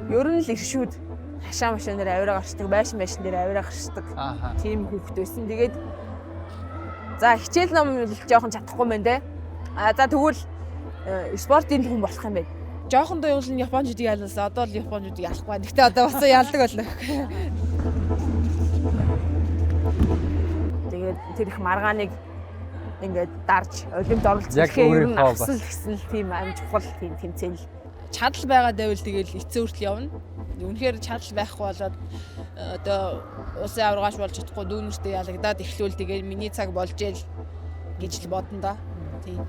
Ер нь л иршүүд хашаа машин дээр авираа гарчдаг, байшин байшин дээр авираа гарчдаг. Тийм хүүхэд байсан. Тэгээд за хичээл ном л жоохон чадахгүй мэн те. А за тэгвэл спортын хүн болох юм байна. Жоохондоо юу л японочдыг ялсан. Одоо л японочдыг ялахгүй байна. Гэтэ одоо бас ялдаг болно. Тэгээд тэр их маргааныг ингээд дарж олимпиад оролцох Яг гэхээр ер нь өөрийнхөө бас. авсан л гэсэн л тийм аим чухал тийм тэмцээн л. Чадал байгаа байвал тэгэл эцсийн хүртэл явна. Үнэхээр чадал байхгүй болоод одоо улсын аваргаач болж чадахгүй дүүнертэй ялагдаад эхлүүл тэгэл миний цаг болж ил гэж л бодно да. Тийм.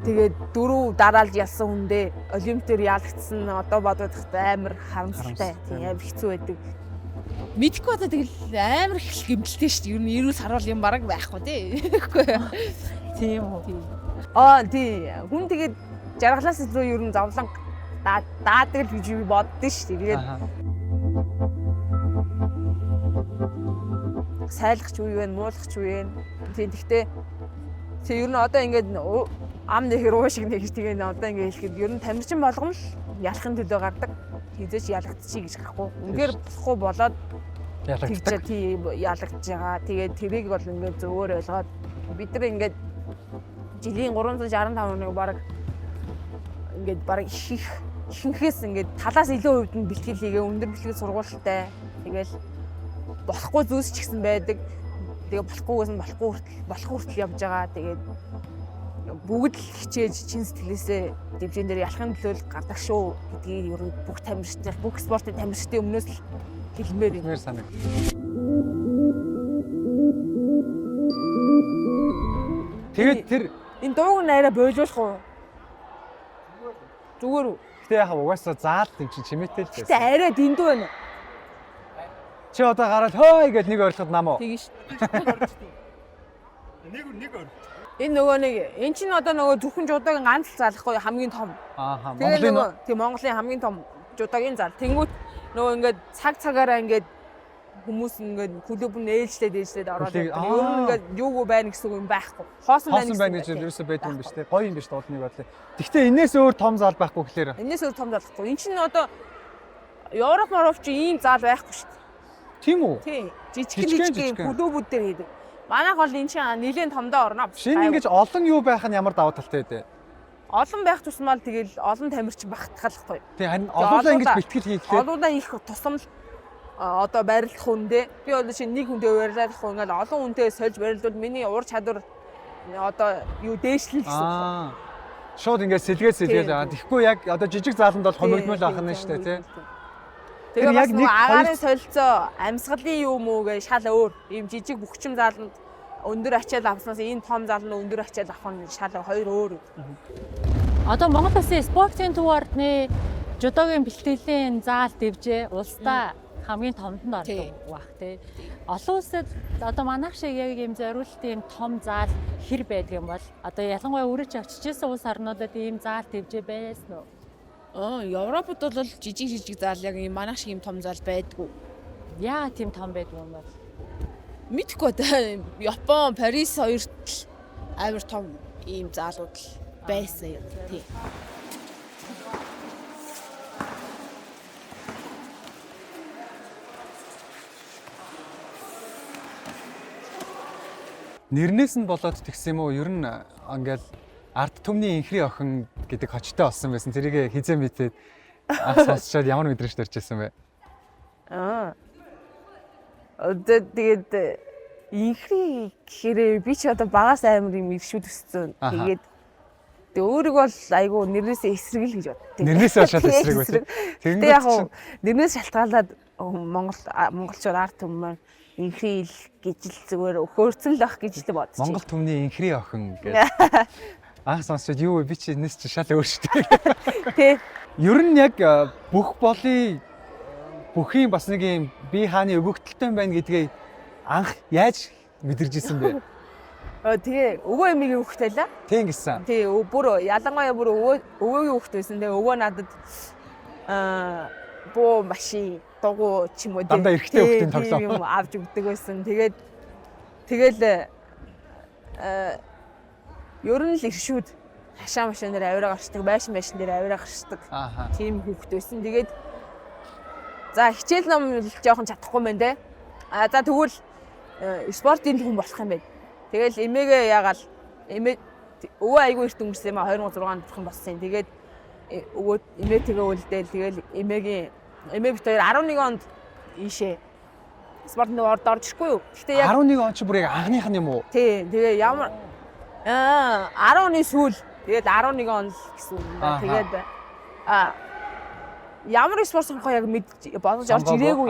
Тэгээд дөрөв дараалж ялсан хүндээ олимп дээр ялагдсан одоо бодоод байхдаа амар харамсалтай. Тийм амар хэцүү байдаг. Мэдхгүй одоо тэгэл амар их л гэмтэлтэй шүү дээ. Ер нь эрүүл саруул юм бараг байхгүй тий. Тэгэхгүй. Тийм үү. Аа тий. Хүн тэгээд жаргалаас илүү ер нь зовлон даадаг л гэж би боддоо шүү дээ. Тэгээд сайлгах ч үе байна, муулах ч үе байна. Тийм гэхдээ тэг ер нь одоо ингээд ам нэхэр уу шиг нэг тэгээ одоо ингээд хэлэхэд ер нь тамирчин болгоно л ялахын төлөө гардаг. Хизээч ялагдчихъя гэж гарахгүй. Үнэхээр болохгүй болоод Ялагддаг. тэгж тийм ялагдж байгаа. Тэгээд тэрийг бол ингээд зөвөр ойлгоод бид нар ингээд жилийн 365 хоног бараг ингээд бараг их ихэнхээс ингээд талаас илүү хувьд нь бэлтгэл хийгээ өндөр бэлтгэл сургуультай. Тэгэл болохгүй зүйлс ч гэсэн байдаг. Тэгээ болохгүйгээс нь болохгүй хүртэл болох хүртэл явж байгаа. Тэгээд бүгд л хичээж чин сэтгэлээсээ дивжин дээр ялахын төлөө л гардаг шүү гэдгийг ер нь бүх тамирчдын бүх спортын тамирчдын өмнөөс л хэлмээр байна. Хэлмээр санаг. Тэгээд тэр Энэ дууг нь арай болиулах уу? Зүгээр үү? гэтээ яхаа угаасаа заал юм чинь чимээтэй л Гэтэ байсан. арай дэндүү байна. Чи одоо гараад хөөй гэж нэг ойрлоход нам уу? Тэгин ш. Нэг өр. Энэ нөгөө нэг эн чинь одоо нөгөө зөвхөн жудогийн ганц л залахгүй хамгийн том. Ааха. Тэгээ Монголын нөгөө тийм Монголын хамгийн том жудогийн зал. Тэнгүүт нөгөө ингээд цаг цагаараа ингээд хүмүүс ингээд клуб нь ээлжлээд ээлжлээд ороод Хүлээг- явдаг. Ер нь ингээд юугүй байна гэсэн үг юм байхгүй. Хоосон байна хоосон байна гэж гэсэн үг ерөөсөө байдгүй юм биш те. Гоё юм биш дуулныг бодлоо. Гэхдээ энээс өөр том зал байхгүй гэхлээр. Энээс өөр том залахгүй. Эн чинь одоо Европ Моровч чи ийм зал байхгүй шүү дээ. Тийм үү? Тийм. Жижигхэн Жижигхэн, жижигхэн жижигхэн. клубүүд дээр хийдэг. Манайх бол эн чинь нэлээд томдоо орно. Шинэ ингэж олон юу байх нь ямар давуу талтай вэ? олон байх тусмаа л тэгэл олон тамирчин багтахлахгүй. Тий харин олоолаа ингэж бэлтгэл хийхлээр Олоолаа их тусам л одоо барилдах хүндээ би бол шинэ нэг хүндээ барилдах хүн ингээл олон хүнтэй сольж барилдвал миний ур чадвар одоо юу дээшлэн гэсэн үг. Аа. Шууд ингээд сэлгээд сэлгээл Тийм, аа. тийм. Тэгэхгүй яг одоо жижиг зааланд бол хомигдмол ах нь шүү дээ тий. Тэр Тэгээ яг бас нэг нэг агаарын хоёр- солилцоо, амьсгалын юм уу гэж шал өөр. Ийм жижиг бүхчим зааланд өндөр ачаал авснаас энэ том зааланд өндөр ачаал авах нь шал хоёр өөр. Одоо Монгол улсын спортын төв ордны жудогийн бэлтгэлийн заал дэвжээ улсдаа хамгийн томд нь ордог Тий. бах тий. Олон улсад одоо манайх шиг яг ийм зориулт ийм том заал хэр байдаг юм бол одоо ялангуяа өөрөө ч очиж исэн улс орнуудад ийм заал дэвжээ байсан уу? Аа, Европод бол жижиг жижиг заал яг ийм манайх шиг ийм том заал байдгүй. Яа тийм том байдаг юм бол? Мэдхгүй одоо Япон, Парис хоёрт л амар том ийм заалууд л байсан юм. Тийм. Нэрнээс нь болоод тэгсэн юм уу? Ер нь ингээл ард түмний инхри охин гэдэг хочтой болсон байсан. Тэрийг хизээ мэдээд анх сонсчоод ямар мэдрэмж төрж ирсэн бэ? Аа. Одоо тэгээд инхри гэхээр би ч одоо багаас амар юм иршүүд өссөн. Аха. Тэгээд тэг өөрийгөө бол айгүй нэрнээсээ эсрэг л гэж боддог. Нэрнээсээ шал эсрэг үү? Тэгвэл яг хуу нэрнээс шалтгаалаад Монгол монголчууд ард түмэн маань инхри ил гэж л зүгээр өхөөрцөн л ах гэж л бодчих. Монгол түмний инхри охин гэдэг. Анх сонсчод юу вэ? Би чи энэс чи шал өөр шүү дээ. Тэ. Ер нь яг бүх болын бүхийн бас нэг юм би хааны өгөгдөлтэй байна гэдгээ анх яаж мэдэрч исэн бэ? Тэгээ өвөө эмигийн хүүхдээ лээ. Тийм гэсэн. Тий, бүр ялангуяа бүр өвөө өвөөгийн хүүхэд байсан. Тэгээ өвөө надад буу машин дугуй ч юм уу тий. Дандаа эрэгтэй хүүхдийн Тий, тоглоом. тийм юм авч өгдөг байсан. Тэгээд тэгэл ер нь л иршүүд Хашаа машин дээр авираа гарчдаг, байшин байшин дээр авираа гарчдаг. Тийм хүүхэд байсан. Тэгээд за хичээл ном л жоохон чадахгүй мэн те. А за тэгвэл спортын хүн болох юм байна. Тэгэл эмээгээ ягаал эмээ өвөө айгүй эрт өнгөрсөн юм а 2006 онд бурхан болсон юм. Тэгээд өвөө эмээтэйгээ үлдээл тэгэл эмээгийн эмээ бит хоёр 11 онд ийшээ спортын орд орж ирэхгүй юу. Гэхдээ яг 11 он чи бүр яг анхных нь юм уу? Тий, тэгээ ямар 10 оны сүүл тэгээд 11 он л гэсэн үг юм байна. Тэгээд ямар спорт сонгохоо яг мэдж бодож орж ирээгүй.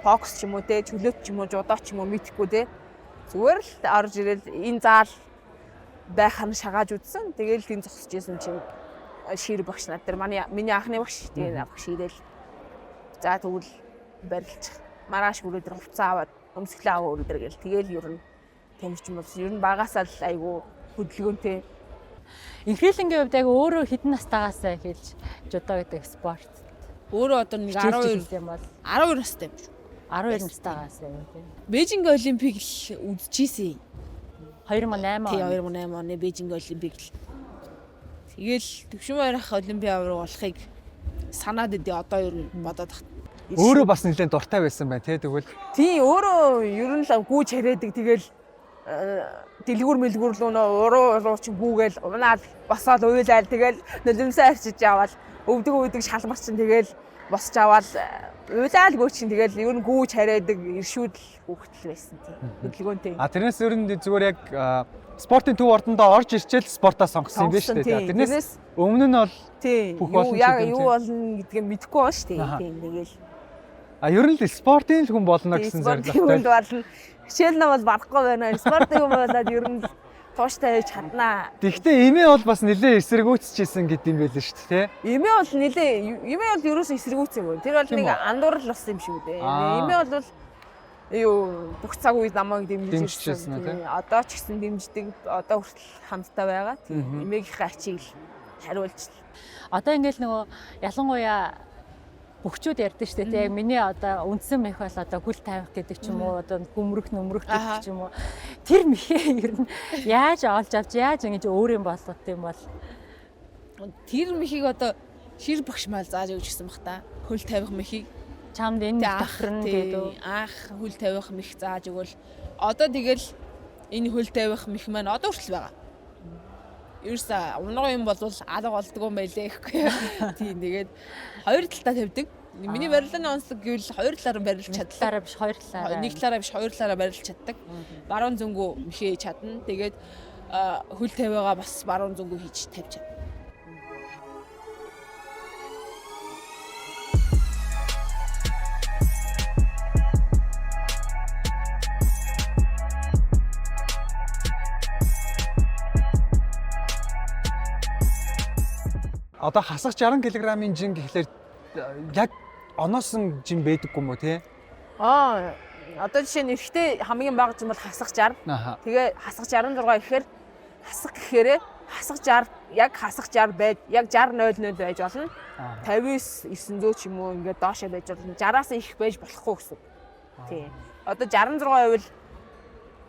Бокс ч юм уу те, чөлөөт ч юм уу, жудо ч юм уу мэдэхгүй те. Зүгээр л орж ирээл энэ заал байх нь шагааж үзсэн. Тэгээл тэн зогсож исэн чинь шир багш над дээр миний анхны багш тэгээ багш ирээл. За тэгвэл барилчих. Маргааш өрөөдөр хувцас аваад өмсгөлөө аваа өрөөдөр гээл. Тэгээл ер нь тамирчин болсон. Ер нь багасаа л айгүй хөдөлгөөнтэй. Инхрийлэнгийн хувьд яг өөрөө хэдэн настайгаас эхэлж жудо гэдэг спорт Өөрөө одоо нэг 12 12 юм бол 12 настай юм шүү. 12 настайгаас юм тийм. Бээжинг олимпик л үзчихсэн. 2008 Тий он. 2008 оны Бээжинг олимпик л. Тэгэл төвшин барих олимпийн аварга болохыг санаад идэв одоо ер нь бодоод тах. Өөрөө бас нэлээд дуртай байсан байна те тэгвэл. Тий, өөрөө ер нь л гүүж хараадаг. Тэгэл дэлгүүр мэлгүүр лүү нөө уруу уруу чи гүүгээл унаал босоод уйлаал тэгэл нулимсаа арчиж аваад өвдөг өвдөг шалмар чин тэгэл босч аваад уйлаал гүү чин тэгэл ер нь гүүж хараадаг иршүүдл хүүхдэл байсан тий. Хөдөлгөөнтэй. А тэрнээс ер нь зүгээр яг спортын төв ордондоо орж ирчээл спортоо сонгосон юм байна шүү дээ. Тэрнээс өмнө нь бол бүх юу яг юу болно гэдгээ мэдэхгүй байна шүү дээ. Тийм тэгэл. А ер нь л спортын л хүн болно гэсэн зорилготой. Болно. Хичээл ном бол барахгүй байна. Спортын хүн болоод ер нь тууштай байж чаднаа. Тэгвэл эмээ бол бас нэлээ эсэргүүцчихсэн гэдэг юм байл шүү дээ, тэ? Эмээ бол нэлээ эмээ бол ерөөсөө эсэргүүцээгүй. Тэр бол нэг андуурал болсон юм шиг үү. Эмээ бол юу бүх цаг үед намайг дэмжиж ирсэн. Одоо ч гэсэн дэмждэг. Одоо хүртэл хамтдаа байгаа. Эмээгийнхээ ачийг л хариулж. Одоо ингээл нөгөө ялангуяа бөхчүүд ярьдэн шүү дээ. Яг миний одоо үндсэн мэх бол одоо хөл тавих гэдэг ч юм уу, одоо гүмрэх нүмрэх гэдэг ч юм уу. Тэр мэхээ ер нь яаж олж авч яаж ингэж өөр юм болгох юм бол тэр мэхийг одоо шир багш мал зааж өгч гисэн бах та. Хөл тавих мэхийг чамд энэ давхарна гэдэг. Анх хөл тавих мэх зааж өгвөл одоо тэгэл энэ хөл тавих мэх маань одоо хүртэл байгаа. Ерөөсөө унгаа юм бол алга болдгоо байлээ гэхгүй. Тийм тэгээд хоёр талдаа тавьдаг. Миний барилгын онцлог гэвэл хоёр талаар барилж чадлаа. Талаараа биш хоёр талаараа. Нэг талаараа биш хоёр талаараа барилж чаддаг. Баруун зөнгөө мэхээ чадна. Тэгээд хөл тавиагаа бас баруун зөнгөө хийж тавьж чадна. Одоо хасах 60 кг-ийн жин гэхлээр яг оноосон жин байдаггүй юм уу те? Аа одоо жишээ нь эрэгтэй хамгийн бага жин бол хасах 60. Тэгээ хасах 66 гэхээр хасах гэхээрээ хасах 60 яг хасах 60 байж яг 60.00 байж болно. 59 900 ч юм уу ингээд доошоо байж болно. 60-аас их байж болохгүй гэсэн. Тий. Одоо 66 байвал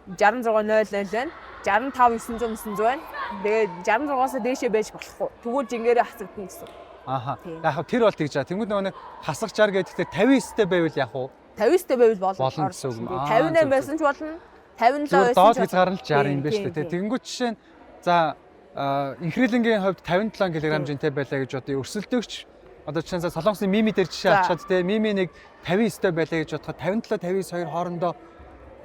66.00 байна. 65 900 900 байна. Тэгээд 66-аас дээшээ байж болохгүй. Тэгвэл жингээрээ хасагдана гэсэн. Ааха. Яг хав тэр бол тэгж байгаа. Тэнгүүд нөгөө нэг хасах 60 гэдэгтээ 59-тэй байвал яг уу 59-тэй байвал болно гэсэн үг. 58 байсан ч болно. 57 байсан ч доод хязгаар нь 60 юм байна шүү дээ. Тэгэнгүүт жишээ нь за инхрийлэнгийн хувьд 57 кг жинтэй байлаа гэж бодъё. Өрсөлдөөгч одоо жишээ нь Солонгосын Мими дээр жишээ авчаад те Мими нэг 59-тэй байлаа гэж бодоход 57 59 хоёр хоорондоо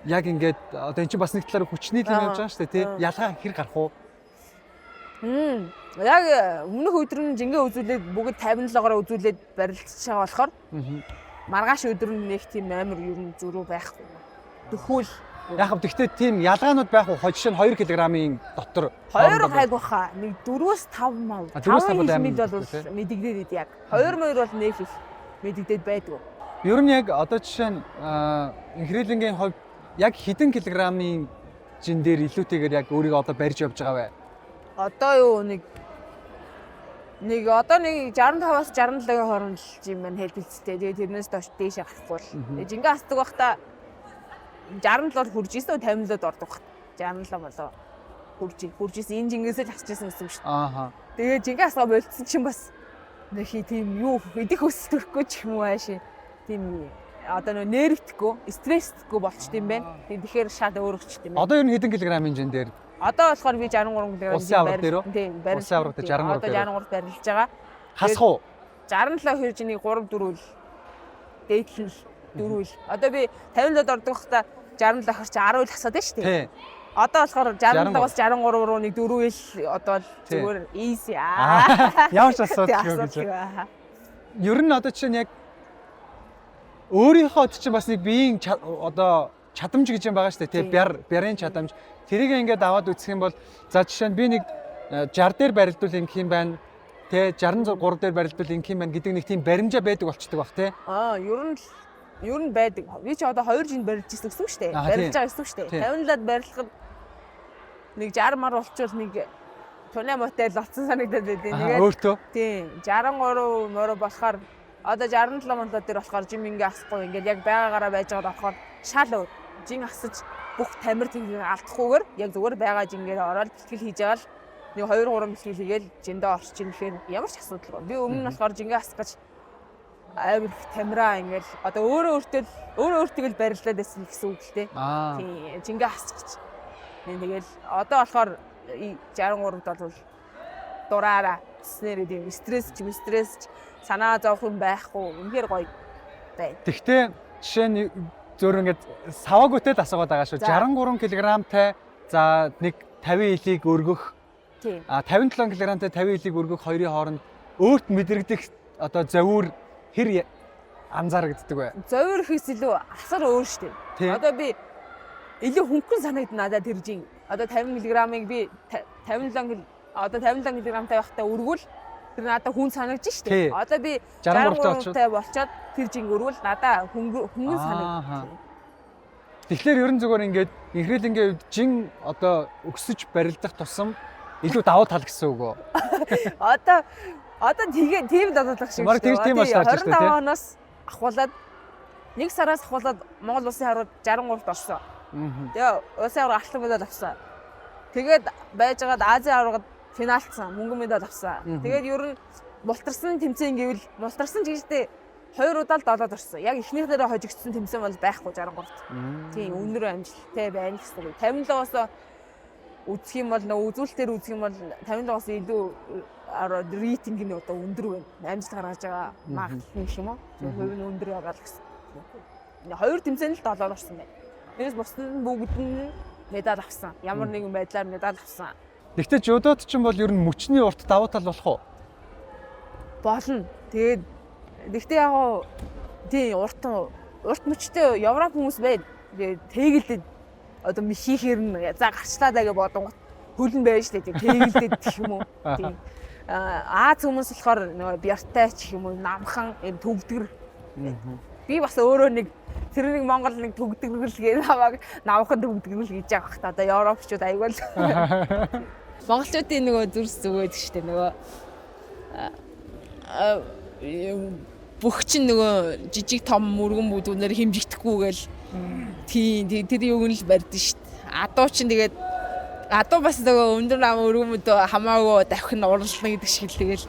яг ингээд одоо эн чинь бас нэг талаар хүчний л юм явж байгаа шүү дээ тий. Ялгаа хэр гарах уу? Яг өмнөх өдөр нь жингээ үзүүлээд бүгд 57-оор үзүүлээд барилдчихж байгаа болохоор маргааш өдөр нь нэг тийм амар ер нь зөрүү байхгүй. Дөхөөл. Яг хав тэгтээ тийм ялгаанууд байх уу? Жишээ нь 2 кг-ийн дотор 2 гайг баха. Нэг 4-5 мав. 4-5 мэд бол мэдэгдээд идэв яг. 2 мөр бол нэх их мэдэгдээд байдгүй. Ер нь яг одоо жишээ нь инхрийлэнгийн хувьд яг хэдэн килограммын жин дээр илүүтэйгээр яг өөрийгөө одоо барьж явж байгаа вэ? Одоо юу нэг одоо нэг 65-аас 67-ийн хооронд л жин маань хэлбэлцтэй. Тэгээд тэрнээс доош дээшээ гарахгүй л. Тэгээд жингээ хасдаг байхдаа 67-д хүрж исэн 57-д ордог бах. 67 болоо. Хурж исэн энэ жингээс л хасж исэн гэсэн юм шүү дээ. Ааха. Тэгээ жингээ асгаа болцсон чинь бас нэг хий тийм юу идэх өсөлт төрөхгүй ч юм уу ааши. Тийм одоо нөө нервтэхгүй, стресстэхгүй болчт юм байна. Тэгэхээр шал өөрөгчт юм байна. Одоо ер нь хэдэн килограмм жин дээр? Одоо болохоор би 63 кг Улсын аварга дээр үү? Тийм, барил. Улсын аварга дээр 63 Одоо 63 барилж байгаа. Хасах уу? 67 хэрж нэг 3 4 л дээдлэн л 4 л. Одоо би 57-д ордог байхдаа 67 хэр чи 10 л хасаад байна шүү дээ. Тий. Одоо болохоор 67-аас 63 руу нэг 4 л одоо л Тий. зүгээр easy аа. Ямар ч асуудалгүй Тий, гэж. асуудалгүй, аа. Ер нь одоо чинь яг өөрийнхөө чинь бас нэг биеийн одоо чадамж гэж юм байгаа шүү дээ. Тий, Тий. бярын чадамж. Тэрийг ингээд аваад үзэх юм бол за жишээ нь би нэг 60 дээр барилдвал ингэх юм байна. Тэ 63 дээр барилдвал ингэх юм байна гэдэг нэг тийм баримжаа байдаг болчдөг бах тий. Аа, ер нь л ер нь байдаг. Би чи одоо 2 жинд барилж ирсэн гэсэн үг шүү дээ. Аа, Барилж тий. байгаа гэсэн үг шүү дээ. Тий. 57-д барилахад нэг 60 мар болчвол нэг туна мотэл олцсон санагдаад байдیں۔ Аа, Тэгээд өөртөө. Тийм 63 мороо болохоор одоо 67 монлоо дээр болохоор жим ингээ асахгүй ингээд яг байгаагаараа байж байгаад болохоор шал өөр. Жин асаж бүх тамир тэнхийг алдахгүйгээр яг зүгээр байгаа жингээр ороод бэлтгэл хийж байгаа л нэг 2 3 бэлтгэл хийгээл жиндээ орчих юм гэхээр ямар ч асуудалгүй. Би өмнө нь болохоор жингээ асах гэж амар их тамираа ингээл одоо өөрөө өөртөө л өөрөө өөртөө л барилдаад байсан гэсэн үг л дээ. Аа. Тийм жингээ асах гэж. Тэгэл одоо болохоор 63-д бол дураараа тэснээр тийм стресс ч стресс ч санаа зовх юм байхгүй. Үнэхээр гоё байна. Тэгтээ жишээ нь зөөр ингээд саваагүйтэй л асуугаад байгаа шүү. За. 63 кг-тай за нэг 50 илийг өргөх, Тийм. 57 кг-тай 50 илийг өргөх хоёрын хооронд өөрт мэдрэгдэх одоо зовиур хэр анзаарэгддэг вэ? Зовир ихээс илүү асар өөр шүү Тий. дээ. Одоо би илүү хөнгөн санагдана надад тэр жин. Одоо 50 мг-ыг би 57 кг одоо 57 мг-тай байхдаа өргөл тэр надад хүн санагдаж шүү Тий. дээ. Одоо би 63 63-тай болчоод тэр жин өргөл надад хөнгөн Ааха. санагдана. Тэгэхээр ерөн зүгээр ингээд инхрийлэнгийн хувьд жин одоо өксөж барилдах тусам илүү давуу тал гэсэн үг үү? Одоо тэгээ тийм дадалах шиг Бараг тэгж тийм болж таарч шүү дээ, тий? 25 оноос ахуулаад нэг сараас ахуулаад Монгол улсын харууд 63-д орсон. Тэгээ улсын аварга алтан медаль авсан. Тэгээд байжгаад Азийн аваргад финалцсан, мөнгөн медаль авсан. Тэгээд ер нь мултарсан тэмцээн гэвэл мултарсан ч гэжтэй хоёр удаа л долоод орсон. Яг эхнийх дээрээ хожигдсон тэмцээн бол байхгүй 63-т. Тийм өндөр амжилттай байна гэсэн үг. 57-оос үзэх юм бол нөгөө үзүүлэлтээр үзэх юм бол 57-оос илүү рейтинг нь одоо өндөр байна. Амжилт гаргаж байгаа магадлал нь гэх юм уу? Тийм хувь нь өндөр байгаа л гэсэн. Хоёр тэмцээнд л долоод орсон байна. Тэрээс бусд нь бүгд нь медаль авсан. Ямар нэгэн байдлаар медаль авсан. Тэгтээ жудод ч юм бол ер нь мөчний урт давуу тал болох уу? Болно. Тэгээд тэгтээ яг гоо тийм урт мөчтэй Европ хүмүүс байна. Тэгээд тэгэлдэд одоо мхийхэр нь за гарчлаа даа гэж бодонгот хөлн байж тээ тийм тэгэлдэд гэх юм уу. Тийм. Аз хүмүүс болохоор нөгөө бяртай ч гэх юм уу намхан юм төвдгөр. Би бас өөрөө нэг тэр нэг Монгол нэг төвдгөрл гэж намайг намхан төвдгөрл гэж байгаа бах та одоо Европчууд аягүй л. Монголчуудын нөгөө зүрс зүгээд штэ нөгөө бүх чинь нөгөө жижиг том мөргөн бүдүүнээр хэмжигдэхгүй гээл тийм тэр юуг нь л барьд штэ. Адуу чинь тэгээд адуу бас нөгөө өндөр нам өргөн бүдүү хамаагүй давхин уралдана гэдэг шиг л тэгэл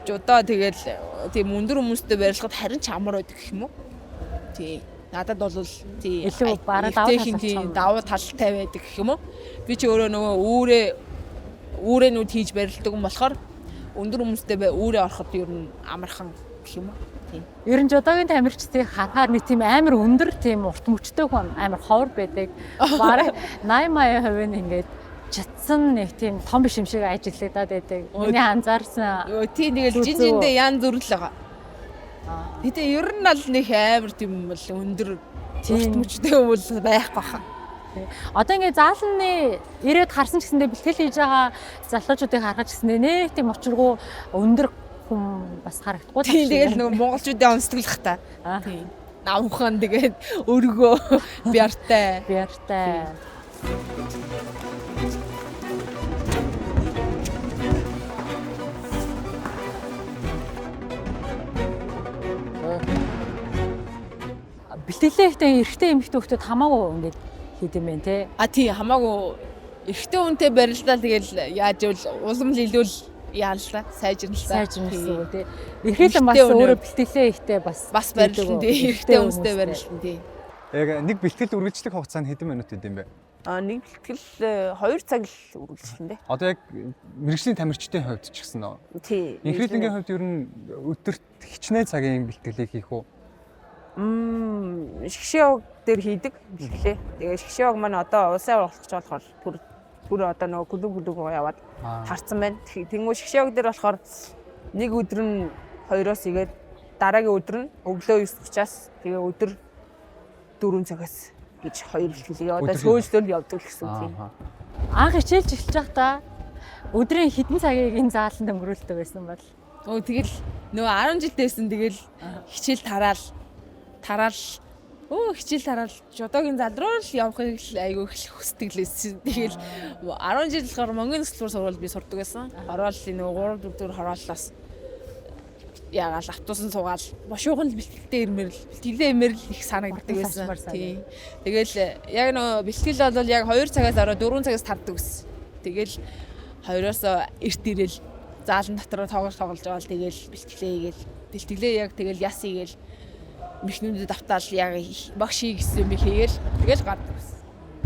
жудаа тэгэл тийм өндөр хүмүүстэй барилахад харин ч амар байдаг гэх юм уу? Тийм. Надад бол тийм Илүү бараг давуу тал тийм болчих юм. давуу талтай байдаг гэх юм уу? Би чи өөрөө нөгөө үүрэнүүд хийж барилдаг юм болохоор өндөр хүмүүстэй бай үүрээ ороход ер нь амархан гэх юм уу? Тийм. Ер нь жудогийн тамирчдыг харахаар нэг тийм амар өндөр тийм урт мөчтэй хүн амар ховор байдаг. Бараг 80 80% нь ингээд чатсан нэг тийм том биш юм шиг ажиллагдаад байдаг. Миний анзаарсан. Йоо тийм тэгэл жин жиндээ ян зүрл байгаа. Гэтэ ер нь аль нэг амар тийм бол өндөр урт мөчтэй хүмүүс байхгүй хаа. Одоо ингээд заалны ирээд харсан ч гэсэндээ бэлтгэл хийж байгаа залуучуудыг харахад ч гэсэндээ нэг тийм учиргүй өндөр хүн бас харагдахгүй. Тийм тэгэл нөгөө монголчуудын онцлоглох та. Тийм. Намхан тэгээд өргөө бяртай. Бяртай. Бэлтгэлээ ихтэй эрэгтэй эмэгтэй хүмүүс хамаагүй ингээд хийд юм байна те. А тий хамаагүй Эрэгтэй хүнтэй барилдаа тэгэл яаж ивэл улам л илүү л яалла сайжирна л та. Сайжирна гэсэн үг тий. Эрхэлэн бас Эрэгтэй хүн өөрөө бэлтгэлээ ихтэй бас Бас барилдан тий. Эрэгтэй хүмүүстэй барилдан тий. Яг нэг бэлтгэл үргэлжлэх хугацаа нь хэдэн минут идэм бэ? А нэг бэлтгэл 2 цаг л үргэлжлэн дээ. Одоо яг мэргэжлийн тамирчдын хувьд ч гэсэн нөө. Тий. Инхрийлэнгийн хувьд ер нь өдөрт хичнээн цагийн бэлтгэлийг хийх үү? Шгшээг дээр хийдэг бэлтгэлээ. Тэгээ шгшээг маань одоо улсын аварга болох болохоор түр түр одоо нөгөө клуб клуб руу яваад тарцсан байна. Тэнгүү шгшээг дээр болохоор нэг өдөр нь 2-оос игээд дараагийн өдөр нь өглөө 9:30-аас тэгээ өдөр 4 цагаас гэж хоёр бэлтгэлээ. Одоо Өдөр сөөжлөл явдаг л гэсэн үг тийм. Анх хичээлж эхэлж байхдаа өдрийн хэдэн цагийг энэ зааланд өнгөрүүлдэг байсан бол? Өө тэгэл нөгөө 10 жилдээсэн тэгэл хичээл тараал тараал өө хичээл тараал жудогийн зал руу л явахыг л айгүй их хүсдэг л байсан. Тэгэл 10 жил болохоор мөнгөний төсвөр сурвал би сурдаг байсан. Хороол нөгөө 3 4 дэх хорооллоос ягаал автобусан суугаал бошуухан л бэлтгэлтэй ирмээр л бэлтгэлээ ирмээр л их санагддаг Батал байсан. авчмаар Тийм. Тэгэл яг нөгөө бэлтгэл бол яг 2 цагаас орой 4 цагаас тардаг гэсэн. Тэгэл 2-оос эрт ирэл заалан дотор тоглож тоглож байгаа л тэгэл бэлтгэлээ хийгээл бэлтгэлээ яг тэгэл яс хийгээл мехнүүдэд автаал яг багш хий гэсэн юм хийгээл тэгэл гардаг гэсэн.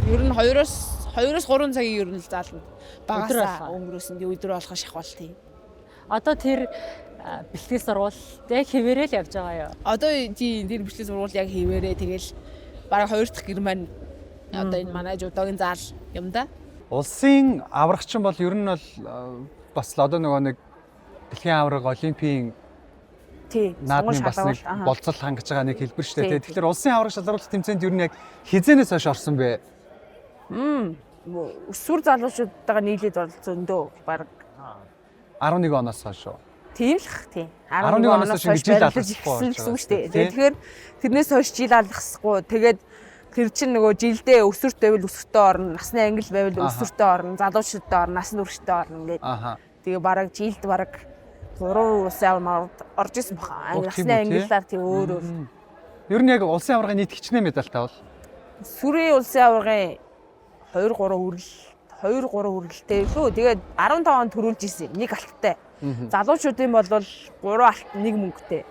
Ер нь 2-оос 3 цагийн ер нь л зааланд Өдөр багасаа болгоо. өнгөрөөсөн. Тэг өдөр болгон шахвал тийм. Одоо тэр бэлтгэл сургууль яг хэвээрээ л явж байгаа юу? Одоо тийм тэр бэлтгэл сургууль яг хэвээрээ тэгэл бараг хоёр дахь гэр маань одоо энэ манай жудогийн заал юм да. Улсын аврагчин бол ер нь бол бас л одоо нөгөө нэг дэлхийн аварга олимпийн Тий. наадмын бас нэг шалгаруулалт. болцол хангаж байгаа нэг хэлбэр шүү дээ. Тий. Тэгэхээр улсын аварга шалгаруулалт тэмцээнд ер нь яг хизээнээс хойш орсон бэ? Өсвөр залуучуудтайгаа нийлээд оролцсон дөө бараг 11 оноос хойш уу? Тийм л х тийм. 11 оноос хойш ингэж жил алгасахгүй гэсэн болж гэсэн үг байгаа шүү дээ. тий. Тэгэхээр тэрнээс хойш жил алгасахгүй. Тэгээд тэр чинь нөгөө жилдээ өсвөрт байвал өсвөртөө орно, насны ангил байвал өсвөртөө орно, залуучуудтай орно, насны хүрэгчтэй орно гэдэг. Тэгээ бараг жилд бараг 3 улсын аварга орж исэн баха. Ох, тийм Насны үү, тий? ангиллаар тийм өөр өөр. Ер нь яг улсын аваргын нийт хичнээн медальтай бол? Сүрийн улсын аваргын 2 3 хүрэл 2 3 хүрэлтэй лөө. Тэгээд 15 он төрүүлж исэн. Нэг алттай. Залуучуудын бол 3 алт нэг мөнгөтэй.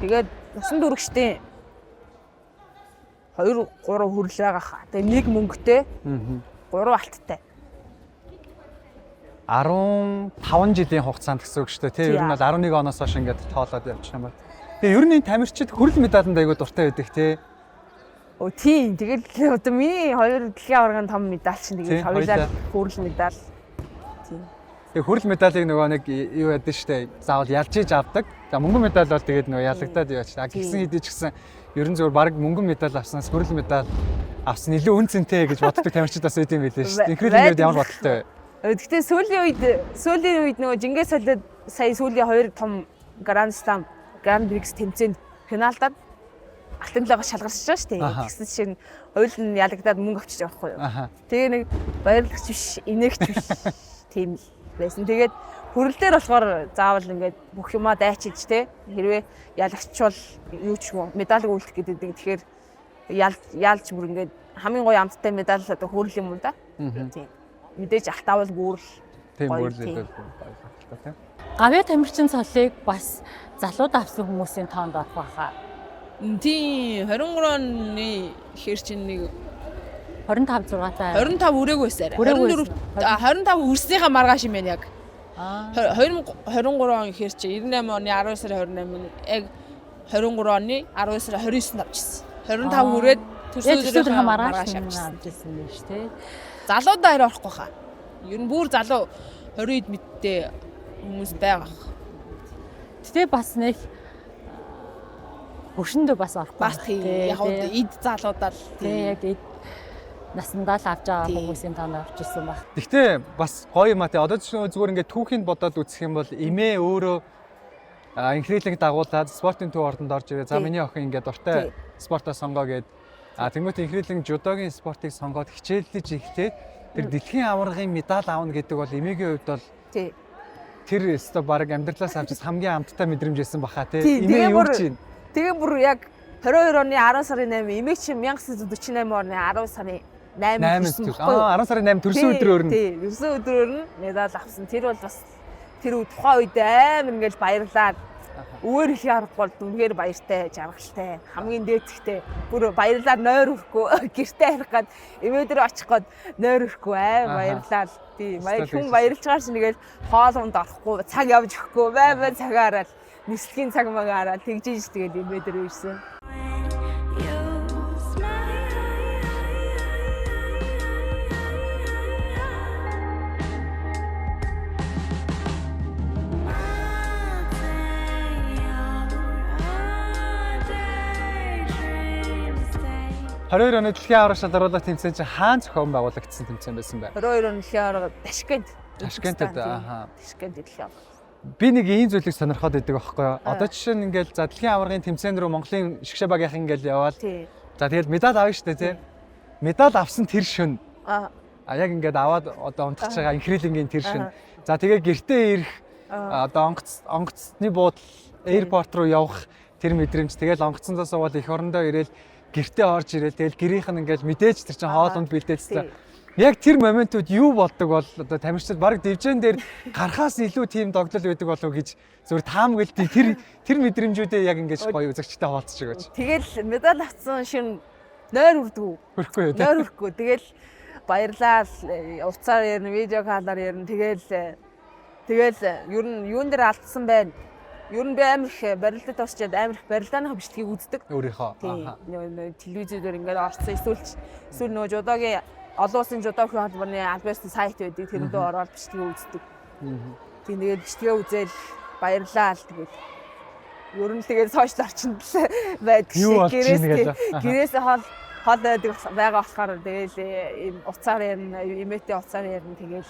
Тэгээд насан туршидын 2 3 хүрэл байгаа хаа. Тэгээд нэг мөнгөтэй 3 алттай. 15 жилийн хугацаанд гэсэн үг шүү дээ. Тий, ер нь бол 11 оноос хойш ингээд тоолоод явчих юм байна. Тэгээ ер нь энэ тамирчид хүрэл медаланд айгуу дуртай байдаг тий. Өө тийм. Тэгэл одоо миний хоёр дэлхийн аваргын том медаль чинь Тий, тэгэл хоёулаа хоёулаа. хүрэл медаль. Тийм. Тэгээ хүрэл медалийг нөгөө нэг юу яд нь штэ заавал ялж иж авдаг. За мөнгөн медаль бол тэгээд нөгөө ялагдаад яваач. А гисэн хэдий ч гэсэн ер нь зөвхөн баг мөнгөн медаль авснаас хүрэл медаль авсан илүү үн цэнтэй гэж боддог тамирчид бас байд юм билээ шүү дээ. Инхрийлэнгээр ямар бодолтой вэ? Гэхдээ сүүлийн үед нөгөө Жингээс солиод сая сүүлийн хоёр том Grand Slam, Grand Prix тэмцээнд финалдаад алтан медаль шалгарч байгаа шүү дээ. Тэгсэн чинь хоёул нь ялагдаад мөнгө авчиж байгаа байхгүй юу. Тэгээ нэг баярлагч биш, инээгч биш тийм л байсан. Тэгээд хүрэл дээр болохоор заавал ингээд бүх юмаа дайчилж те хэрвээ ялагчвал юу ч юм медаль үлдэх гэдэг. Тэгэхээр ялж бүр ингээд хамгийн гоё амттай медаль одоо хүрэл юм уу да. Тийм. Мэдээж алтаавал гүүрэл. Тийм гоё, бүрэл тийм. илүү гоё тийм. Гавья тамирчин цолыг бас залууд авсан хүмүүсийн тоонд орох байхаа. Тийм 23 оны хэр чинь нэг 25 6 таа. 25 хүрээгүй байсан арай. Хүрээгүй 24 25 хүрснийхаа маргааш юм байна яг. 2023 он хэр чи 98 оны 10 сарын 28-нд яг 23 оны 10 сарын 29-нд авчихсан. 25 хүрээд Яг төрсөн төрсөн өдрийнхөө маргааш маргааш авчихсан. авчихсан юм биш тий. Залуудаа арай орохгүй хаа. Ер нь бүр залуу 20 ид мэдтэй хүмүүс байгаа. Гэтэ бас нэг хөвшөндөө бас орохгүй. Бас тийм яг эд залуудаа л тий яг эд насандаа л авч байгаа Тий. хүмүүсийн тоонд орж ирсэн баг. Гэхдээ бас гоё юм а тий. Одоо жишээ нь зүгээр ингээд түүхийн бодоод үзэх юм бол эмээ өөрөө инхрийлэнг дагуулад спортын төв ордонд орж ирээ. За Тий. миний охин ингээд дуртай Тий. спортоо сонгоо гээд тэнгуут инхрийлэнг жудогийн спортыг сонгоод хичээллэж эхлээд тэр дэлхийн аваргын медаль авна гэдэг бол эмээгийн хувьд бол Тий. тэр өстой баг амьдралаас авч хамгийн амттай мэдрэмж байсан баха тий. Тий, Эмээ тэгээ юу бүр- гэж юм? Тэгээ бүр яг 22 оны 10 сарын 8 эмээ чинь 1948 оны 10 сарын 8 8 төр. Аа, 10 сарын 8 төрсөн өдрөөр нь. Тий, төрсөн өдрөөр нь медаль авсан. Тэр бол бас тэр тухайн үед амар ингээл баярлаад өөр их аргагүй бол үнэхээр баяртай, жаргалтай, хамгийн дээдхтэй. Бүр баярлаад нойр өрөхгүй, гэртээ харих гад эмээ дээр очих гад нойр өрөхгүй аа баярлаад. Тий, баяр хүн баярлж байгаа шин нэгэл хоол унд орохгүй, цаг явж өгөхгүй, бай бай цагаа хараад, нислэгийн цаг магаа хараад тэгж ийж тэгэл эмээ дээр ирсэн. You smile. Daydreams stay. 22 оны дэлхийн аварга шалгаруулах тэмцээн чинь хаан зохион байгуулагдсан тэмцээн байсан бэ? 22 оны дэлхийн аварга Ташкент. Ташкентэд, ааха. Ташкент дэлхийн аварга. Би нэг ийм зүйлийг сонирхоод идэг байхгүй юу? Одоо жишээ нь ингээл за дэлхийн аваргын тэмцээн рүү Монголын шгшээ багийнхан ингээл яваал. Тий. За тэгэл медаль авна шүү дээ, тий. Медаль авсан тэр шөн. Аа. А яг ингээд аваад одоо унтах байгаа инхрийлэнгийн тэр шөн. За тэгээ гэртээ ирэх одоо онгоцны буудал аэропорт руу явах тэр мэдрэмж, тэгэл онгоцондоо суугаад эх орондоо ирээл гэртээ орж ирээл тэгэл гэрийнх нь ингээл мэдээж тэр чинь хоолунд бэлдээжсэн. Яг тэр моментууд юу болдог бол одоо тамирчид баг дивжэн дээр гарахаас илүү тийм догдол байдаг болов уу гэж зөвөр таамаглалт тэр мэдрэмжүүдээ яг ингэж гоё үзэгчтэй хуваалцаж өгөөч. Тэгэл медаль авсан шин нойр үрдгүү. Хөрөхгүй юу те? Нойр үрхгүй. Тэгэл баярлаа, уцаар ярина, видео калаар ярина. Тэгэл ер нь юун дээр алдсан байна. Ер нь би амар их барилдад орчоод амар их барилдааныхаа бичлэгийг үздэг. Өөрийнхөө. Тийм. Ааха. Нөө телевизээр ингээд орсон. Эсвэл нөгөө жудогийн олон улсын жудогийн холбооны аль биесны сайт байдаг. Тэр рүү ороод бичлэгээ үздэг. Тийм, тэгээд бичлэгээ үзээл баярлаа л тэгээд ер нь тэгээд сошиал орчинд л байдаг Юу болж шиг байна гэрээс гэлээ. гэрээс хол хол байдаг байгаа болохоор тэгэл ийм уцаар ярина, эмээтэй уцаар ярина тэгэл.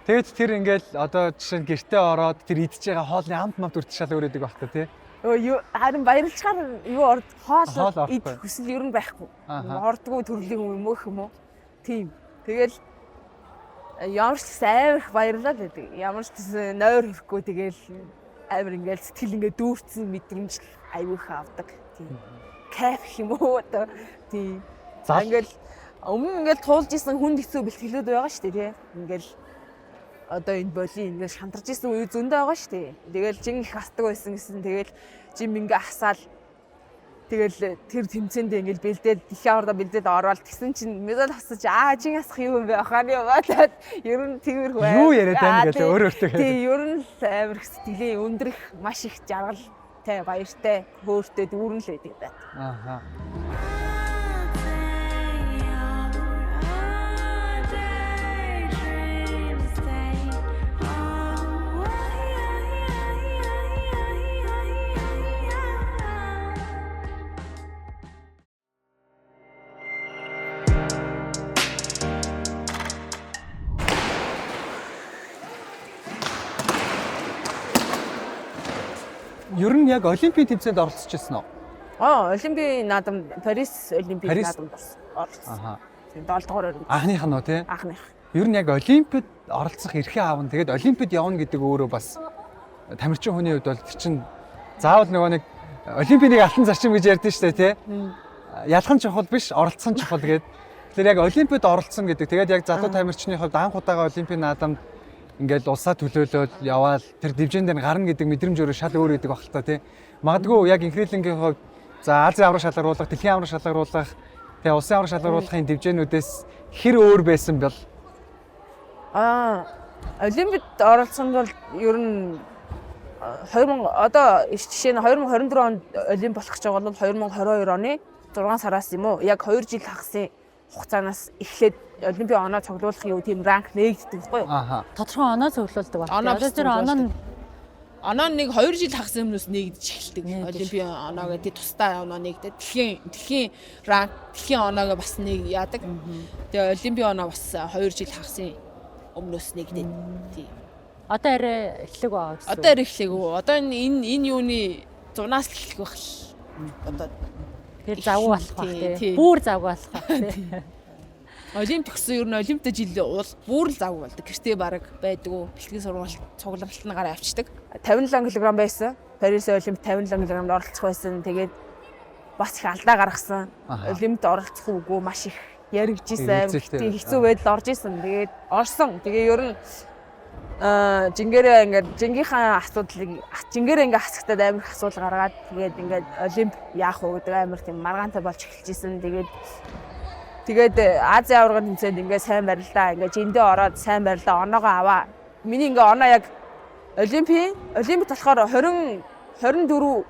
Тэгэд тэр ингээл одоо жишээ нь гэртээ ороод тэр идж байгаа хоолны амт мамт үрт шал өөр өгдөг байх та тий. Өө юу харин баярлцгаар юу орд Хоол хоол орохгүй. идэх хүсэл ер нь байхгүй. Аха. Ордгоо төрлийн юм мөх юм уу? Тийм. Тэгэл ямар ч гэсэн амар их баярлал байдаг. Ямар ч гэсэн нойр хөрөхгүй тэгэл амар ингээл сэтгэл ингээ дүүрсэн мэдрэмж аюу их авдаг. Тийм. Кайф юм уу одоо. Тийм. Зал Ингээл өмнө ингээл туулж исэн хүнд хэцүү бэлтгэлүүд байгаа шүү дээ тий. Ингээл одоо энэ боли ингээл шантарч исэн үе зөндөө байгаа шүү дээ. Тэгэл жин их хасдаг байсан гэсэн тэгэл жим ингээ хасаал тэгэл тэр тэмцээндээ ингээл бэлдээл дэлхийн аварга бэлдээд ороод тэгсэн чинь медаль хасаж аа жин хасах юу юм бэ ахааны яваад ер нь тиймэрхүү Юу яриад байна Аа, гэлээ өөр өөртөө тий. Тий, ер нь л амар их сэтгэлийн өндөр их маш их жаргалтай баяртай хөөртэй дүүрэн л байдаг даа. Ааха. Daydreams stay away. Ер нь яг олимпийн тэмцээнд оролцож ирсэн үү? Аа, Олимпийн наадам, Парис Олимпийн Парис- наадамд оролцсон. Аха. Тийм, 7 дугаар оролцсон. Анхных нь уу тий? Анхных. Ер нь яг олимпиад оролцох эрхээ аавна. Тэгээд олимпиад явна гэдэг өөрөө бас тамирчин хүний хувьд бол тэр чинь заавал нөгөө нэг олимпийн нэг алтан зарчим гэж ярьдэн шүү дээ тий? Ялах нь чухал биш, оролцох нь чухал гээд. Тэгэхээр яг олимпиад оролцсон гэдэг. Тэгээд яг залуу тамирчны хувьд анх удаага олимпийн наадамд ингээл улсаа төлөөлөөд яваал тэр дивжин дээр гарна гэдэг мэдрэмж өөрөө шал өөр гэдэг баг л та тий. Магадгүй яг инхрийлэнгийн хувьд за Азийн авраг шалгаруулах, дэлхийн авраг шалгаруулах, тэгээ улсын авраг шалгаруулахын дивжинүүдээс хэр өөр байсан бол? Аа, Олимпиад оролцсон бол ер нь 2000 одоо жишээ нь 2024 онд олимп болох гэж байгаа бол 2022 оны 6 сараас юм уу? Яг 2 жил хагасын хугацаанаас эхлээд олимпийн оноо цуглуулах юу тийм ранк нээгддэг байхгүй юу? Ааха. Тодорхой оноо цуглуулдаг баг. Оноо Одоо тэр оноо нь Оноо нэг 2 жил хагас өмнөөс нэгдэж эхэлдэг. Нэгдэж. Олимпийн оноо гэдэг тусдаа оноо нэгдээд дэлхийн ранк, дэлхийн оноогоо бас нэг яадаг. Тэгээ олимпийн оноо бас 2 жил хагасын өмнөөс нэгдээд. Тийм. одоо арай эхлэх байгаа гэсэн. Одоо арай эхлэегүй. Одоо энэ юуны зунаас л эхлэх байх л. Одоо тэр завгүй болох байх Тий, тий. тий. Бүр завгүй болох байх тий. Олимп төгссөн ер нь олимпиад жил бүр л завгүй болдог. Гэртээ бараг байдгүй. Бэлтгэн сургалт цугларалт нь гараа авчдаг. 57 кг байсан. Парис Олимп 57 кг-д оролцох байсан. Тэгээд бас их алдаа гаргасан. Аха. Олимпиад оролцох үгүй маш их яригдчихсэн. Эргэлзээтэй Тийм хэцүү байдал орж исэн. Тэгээд орсон. Тэгээ ер нь жингээрээ ингээд жингийнхаа асуудлыг жингээрээ ингээд хасагтаад амар их асуудал гаргаад тэгээд ингээд олимп яах уу гэдэг амар тийм маргаантай болж эхэлж исэн. Тэгээд Азийн аваргын тэмцээнд ингээд сайн барилдаа, ингээд жиндээ ороод сайн барилдаа, оноогоо аваа. Миний ингээд оноо яг Олимпийн болохоор 20 24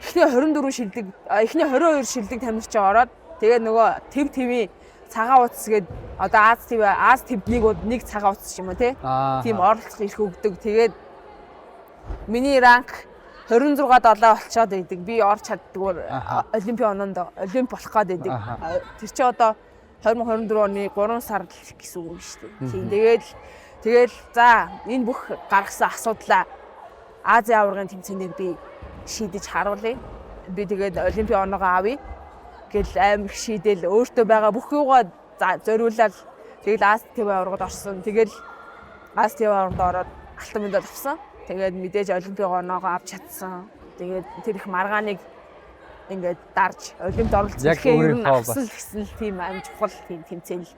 эхний 24 шилдэг, эхний 22 шилдэг тамирчин ороод тэгээд нөгөө төв твийн цагаан утас гээд одоо Аз төв Аз төвд нэг цагаан утас ч юм уу тий. Тийм оролцох эрх өгдөг. Тэгээд миний ранк 26 7 болчоод байдаг. Би орч чаддгүйр Олимпийн оноонд Олимп болох гээд байдаг. Тэр чи одоо 2024 оны 3 сард л гэсэн үг шүү дээ. Тийм тэгэл за энэ бүх гаргасан асуудлаа Азийн аваргын тэмцээнээр би шийдэж харуулъя. Би тэгээд Олимпийн оноогоо авъя гэл амар их шийдэл өөртөө байгаа бүх юугаа зориулаад тэгэл Аз төв аваргад орсон. Тэгэл Аз төв аваргад ороод алтан медаль авсан. Тэгээд мэдээж Олимпийн оноогоо авч чадсан. Тэгээд тэр их маргааныг ингээд дарж Олимпиад оролцох Яг гэхээр ер нь өөрийнхөө бас. авсан л гэсэн л тийм аим чухал тийм тэмцээн л.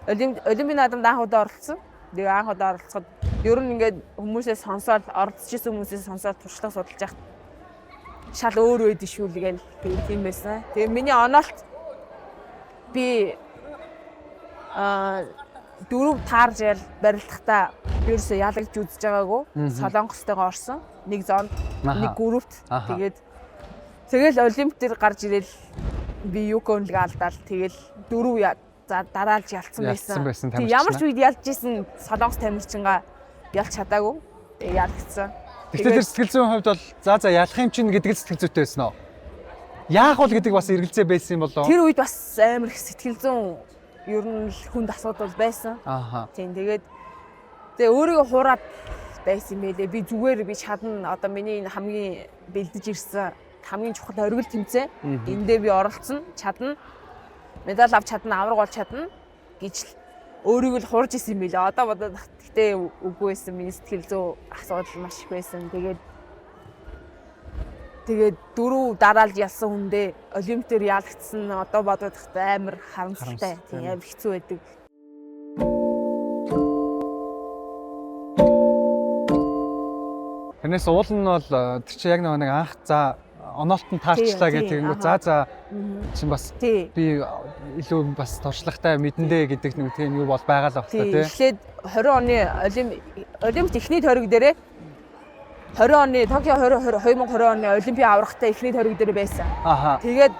Олимпийн наадамд анх удаа оролцсон. Тэгээ анх удаа оролцоход ер нь ингээд хүмүүсээ сонсоод оролцож исэн хүмүүсээ сонсоод туршлага судалж яхад шал өөр байдаг шүү л гээл тэгээ тийм байсан. Тэгээ миний оноолт би дөрөв таарж ял барилдахдаа ерөөсөө ялагдж үзэж байгаагүй. Солонгостойгоо орсон. Нэг зонд, нэг группт. Тэгээд тэгэл Олимп дээр гарч ирэл би Юконлыг алдаал тэгэл дөрөв дараалж ялцсан Ялцсан байсан. байсан Тэг ямар ч тамирчин. үед ялж исэн Солонгос тамирчингаа ялж чадаагүй. Тэгээ ялагдсан. Тэгтэл тэр сэтгэл зүйн хувьд бол за ялах юм чинь гэдэг л сэтгэл зүйтэй байсан уу? Яах бол гэдэг бас эргэлзээ байсан юм болоо? Тэр үед бас амар их сэтгэл зүйн ер нь л хүнд асуудал байсан. Тийм тэгээд тэгээ өөрийгөө хуураад байсан юм байлээ. Би зүгээр би чадна. Одоо миний энэ хамгийн бэлдэж ирсэн хамгийн чухал оргил тэмцээн. Эндээ би оролцсон, чадна. Медаль авч чадна, авраг болж чадна гэж л өөрийгөө л хуурж исэн юм билээ. Одоо бодоод гэхдээ үгүй байсан. Миний сэтгэл зүй асуудал маш их байсан. Тэгээд дөрөв дараалж ялсан хүндээ Олимп дээр ялагдсан одоо бодоод амар харамсалтай. Тийм амар хэцүү байдаг. Тэрнээс уул нь бол тэр чинь яг нэг анх за оноолт нь таарчлаа гэх тэгэнгүүт за чинь бас би илүү бас туршлагатай мэдэндээ гэдэг нэг тийм юу бол байгаа л багтаа тий. Эхлээд 20 оны Олимпт эхний тойрог дээрээ 20 оны Токио 2020 2020 оны Олимпийн аврагтай эхний тойрог дээр байсан. Тэгээд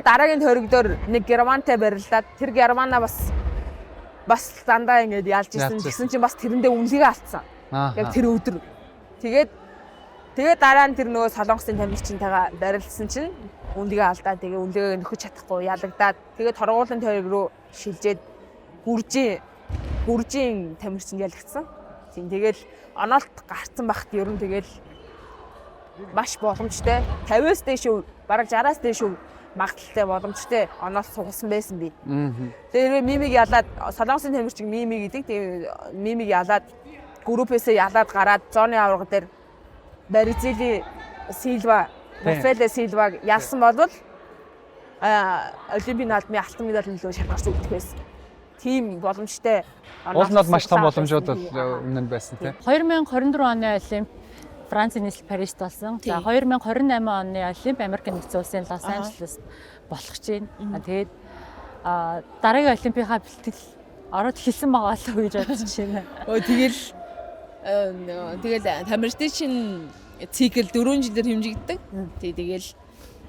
дараагийн тойрог дээр нэг Германтай барилдаад тэр Германа бас дандаа ингэж ялж исэн. Тэгсэн чинь бас тэрэндээ үнэлгээ алдсан. Яг тэр өдөр. Тэгээд дараа нь тэр нөгөө Солонгосын тамирчинтайгаа барилдсан чинь үнэлгээ алдаа. Тэгээ үнэлгээгээ нөхөж чадахгүй ялагдаад тэгээд торгуулийн тойрог руу шилжээд Гүржийн тамирчинд ялагдсан. Тийм тэгэл оноолт гарцсан багт ер нь тэгэл маш боломжтой 50-аас дээш бараг 60-аас дээш магадлалтай боломжтой оноолт сугалсан байсан би. Тэгээ мимиг ялаад Солонгосын тамирчин мими гэдэг. Тэгээ мимиг ялаад группээсээ ялаад гараад зооны аварга дээр Бразилийн Силва, Рафаэле Силваг ялсан бол Олимпийн наадмын алтан медаль нөлөө шалгарч өгөх байсан. Тийм боломжтой. Уул нь бол маш том боломжууд бол өмнө нь байсан тий. 2024 оны Олимп Францын нийслэл Парист болсон. За 2028 оны Олимп Америк нэгдсэн улсын Лос Анжелест болох гэж байна. Тэгээд дараагийн Олимпийнхаа бэлтгэл ороод эхэлсэн байгаа болов уу гэж бодож байна. Өө тэгэл тамирчдын чинь цикл 4 жилээр хэмжигддэг. Тий тэгэл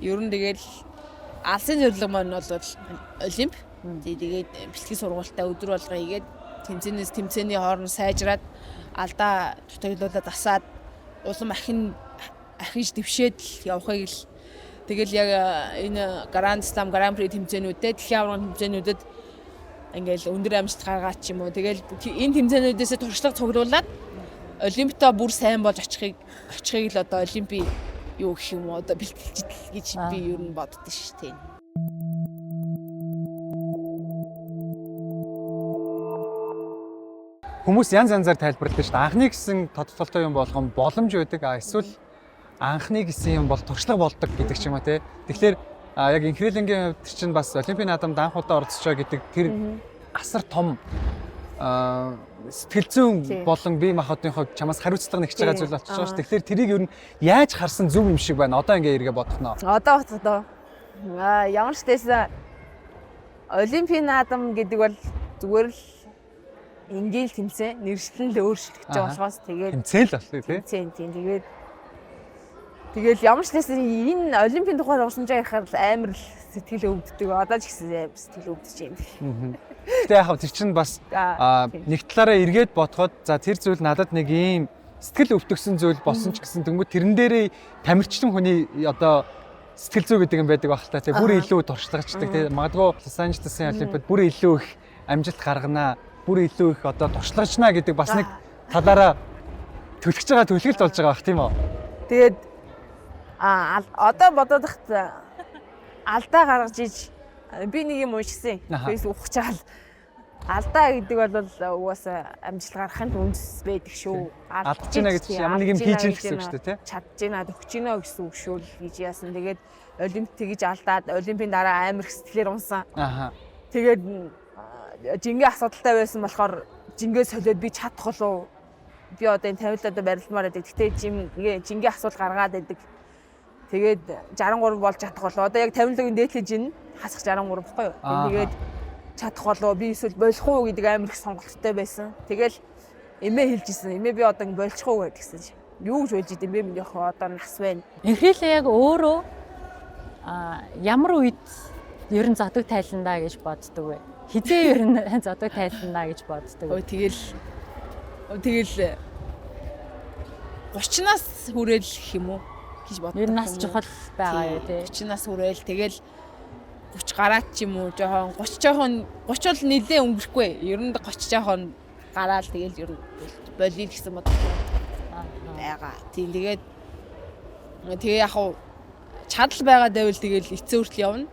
ер нь тэгэл алсын зорилго маань бол Олимп. Тий тэгээд бэлтгэл сургуультаа өдөр болго хийгээд тэмцээнээс тэмцээний хооронд сайжраад алдаа дутагдлуулаад асаад улам ахиж дэвшээд л явахыг л тэгэл яг энэ Гранд Слам, Гран При тэмцээнүүдэд дэлхийн аваргын тэмцээнүүдэд ингээл өндөр амжилт гаргаад ч юм уу. Тэгэл энэ тэмцээнүүдээс туршлага цуглуулад Олимптоо бүр сайн болж очихыг л одоо Олимпийн юу гэх юм уу одоо бэлтгэлж гэж би ер нь боддоо шүү дээ. Хүмүүс янз янзаар тайлбарладаг шүү дээ. Анхны гэсэн тодтолтой юм болгон боломж байдаг. А эсвэл анхны гэсэн юм бол туршлага болдог гэдэг ч юм а тий. Тэгэхээр яг инхрийлэнгийн хувьд чинь бас олимпийн наадамд анх удаа оролцож байгаа гэдэг тэр асар том сэтгэл зүйн болон бие махбодын хувьд чамаас хариуцлага нэгж байгаа зүйл болчихж байгаа шүү. Тэгэхээр тэрийг ер нь яаж харсан зөв юм шиг байна. Одоо ингээ эргээ бодох нөө. Одоо бодохдоо ямар ч байсан олимпийн наадам гэдэг бол зүгээр л энгийн л тэмцээн, нэршлэн л өөрчлөгдөж байгаа болохоос тэгээд тэмцээн л болтой тий. Тэмцээн тийм. Тэгээд тэгэл ямар ч байсан энэ олимпийн тухай урсамжаа ярихаар амар л сэтгэл өвддөг. Одоо ч гэсэн амар сэтгэл өвдөж юм. Гэтэ яг тэр чинь бас нэг талаараа эргээд бодоход за тэр зүйл надад нэг ийм сэтгэл өвдөгсөн зүйл болсон ч гэсэн тэнгуү тэрэн дээрээ тамирчин хүний одоо сэтгэл зүй гэдэг юм байдаг байх л та тий. Бүр илүү туршлагачдаг тий. Магадгүй Лос Анжелесын олимпиад бүр илүү их амжилт гаргана, бүр илүү их одоо туршлагачна гэдэг бас нэг талаараа түлхэж байгаа түлхэлт болж байгаа бах тийм үү? Тэгээд одоо бодоод хат алдаа гаргаж иж би нэг юм уншсан. Facebook ухчаал алдаа гэдэг бол угаасаа амжилт гаргахын үндэс байдаг шүү. Алдаж гинэ гэж ямар нэг юм хийж ийн гэсэн үг шүү дээ, тий? Чадж гинэ, төгч гинэ гэсэн үг шүү л гэж яасан. Тэгээд олимп тэгж алдаад олимпийн дараа амар их сэтгэлээр унсан. Тэгээд жингээ асуудалтай байсан болохоор жингээ солиод би чадах болов. Би одоо энэ 57-д барилмаар байдаг. Гэтэ жингээ асуудал гаргаад байдаг. Тэгээд 63 болж чадах болов. Одоо яг 57-гийн дээдлийн жин хасах 63 баггүй юу? Тэгээд чадах болов, би эсвэл болох уу гэдэг амар их сонголттой байсан. Тэгэл эмээ хэлж исэн. Эмээ би одоо ингэ болчих уу гэдгсэн чинь. Юу гэж болж идэм бэ миний охин одоо нас байна. Инхрийлээ яг өөрөө ямар үед ер нь зодог тайландаа гэж боддог вэ? Хизээ ер нь зодог тайландаа гэж боддог вэ? Тэгэл 30-наас хүрээл гэх юм уу гэж боддог. Ер нь нас чухал байгаа юу тий? 30-наас хүрээл тэгэл 30 гараад ч юм уу жоохон 30 жоохон 30 бол нэлээ өнгөрөхгүй. Ер нь 30 жоохон гараал тэгэл ер нь болиё гэсэн бодол байгаа. Тийм тэгээд тэгээ яг хав чадал байгаа байвал тэгэл эцээ хүртэл явна.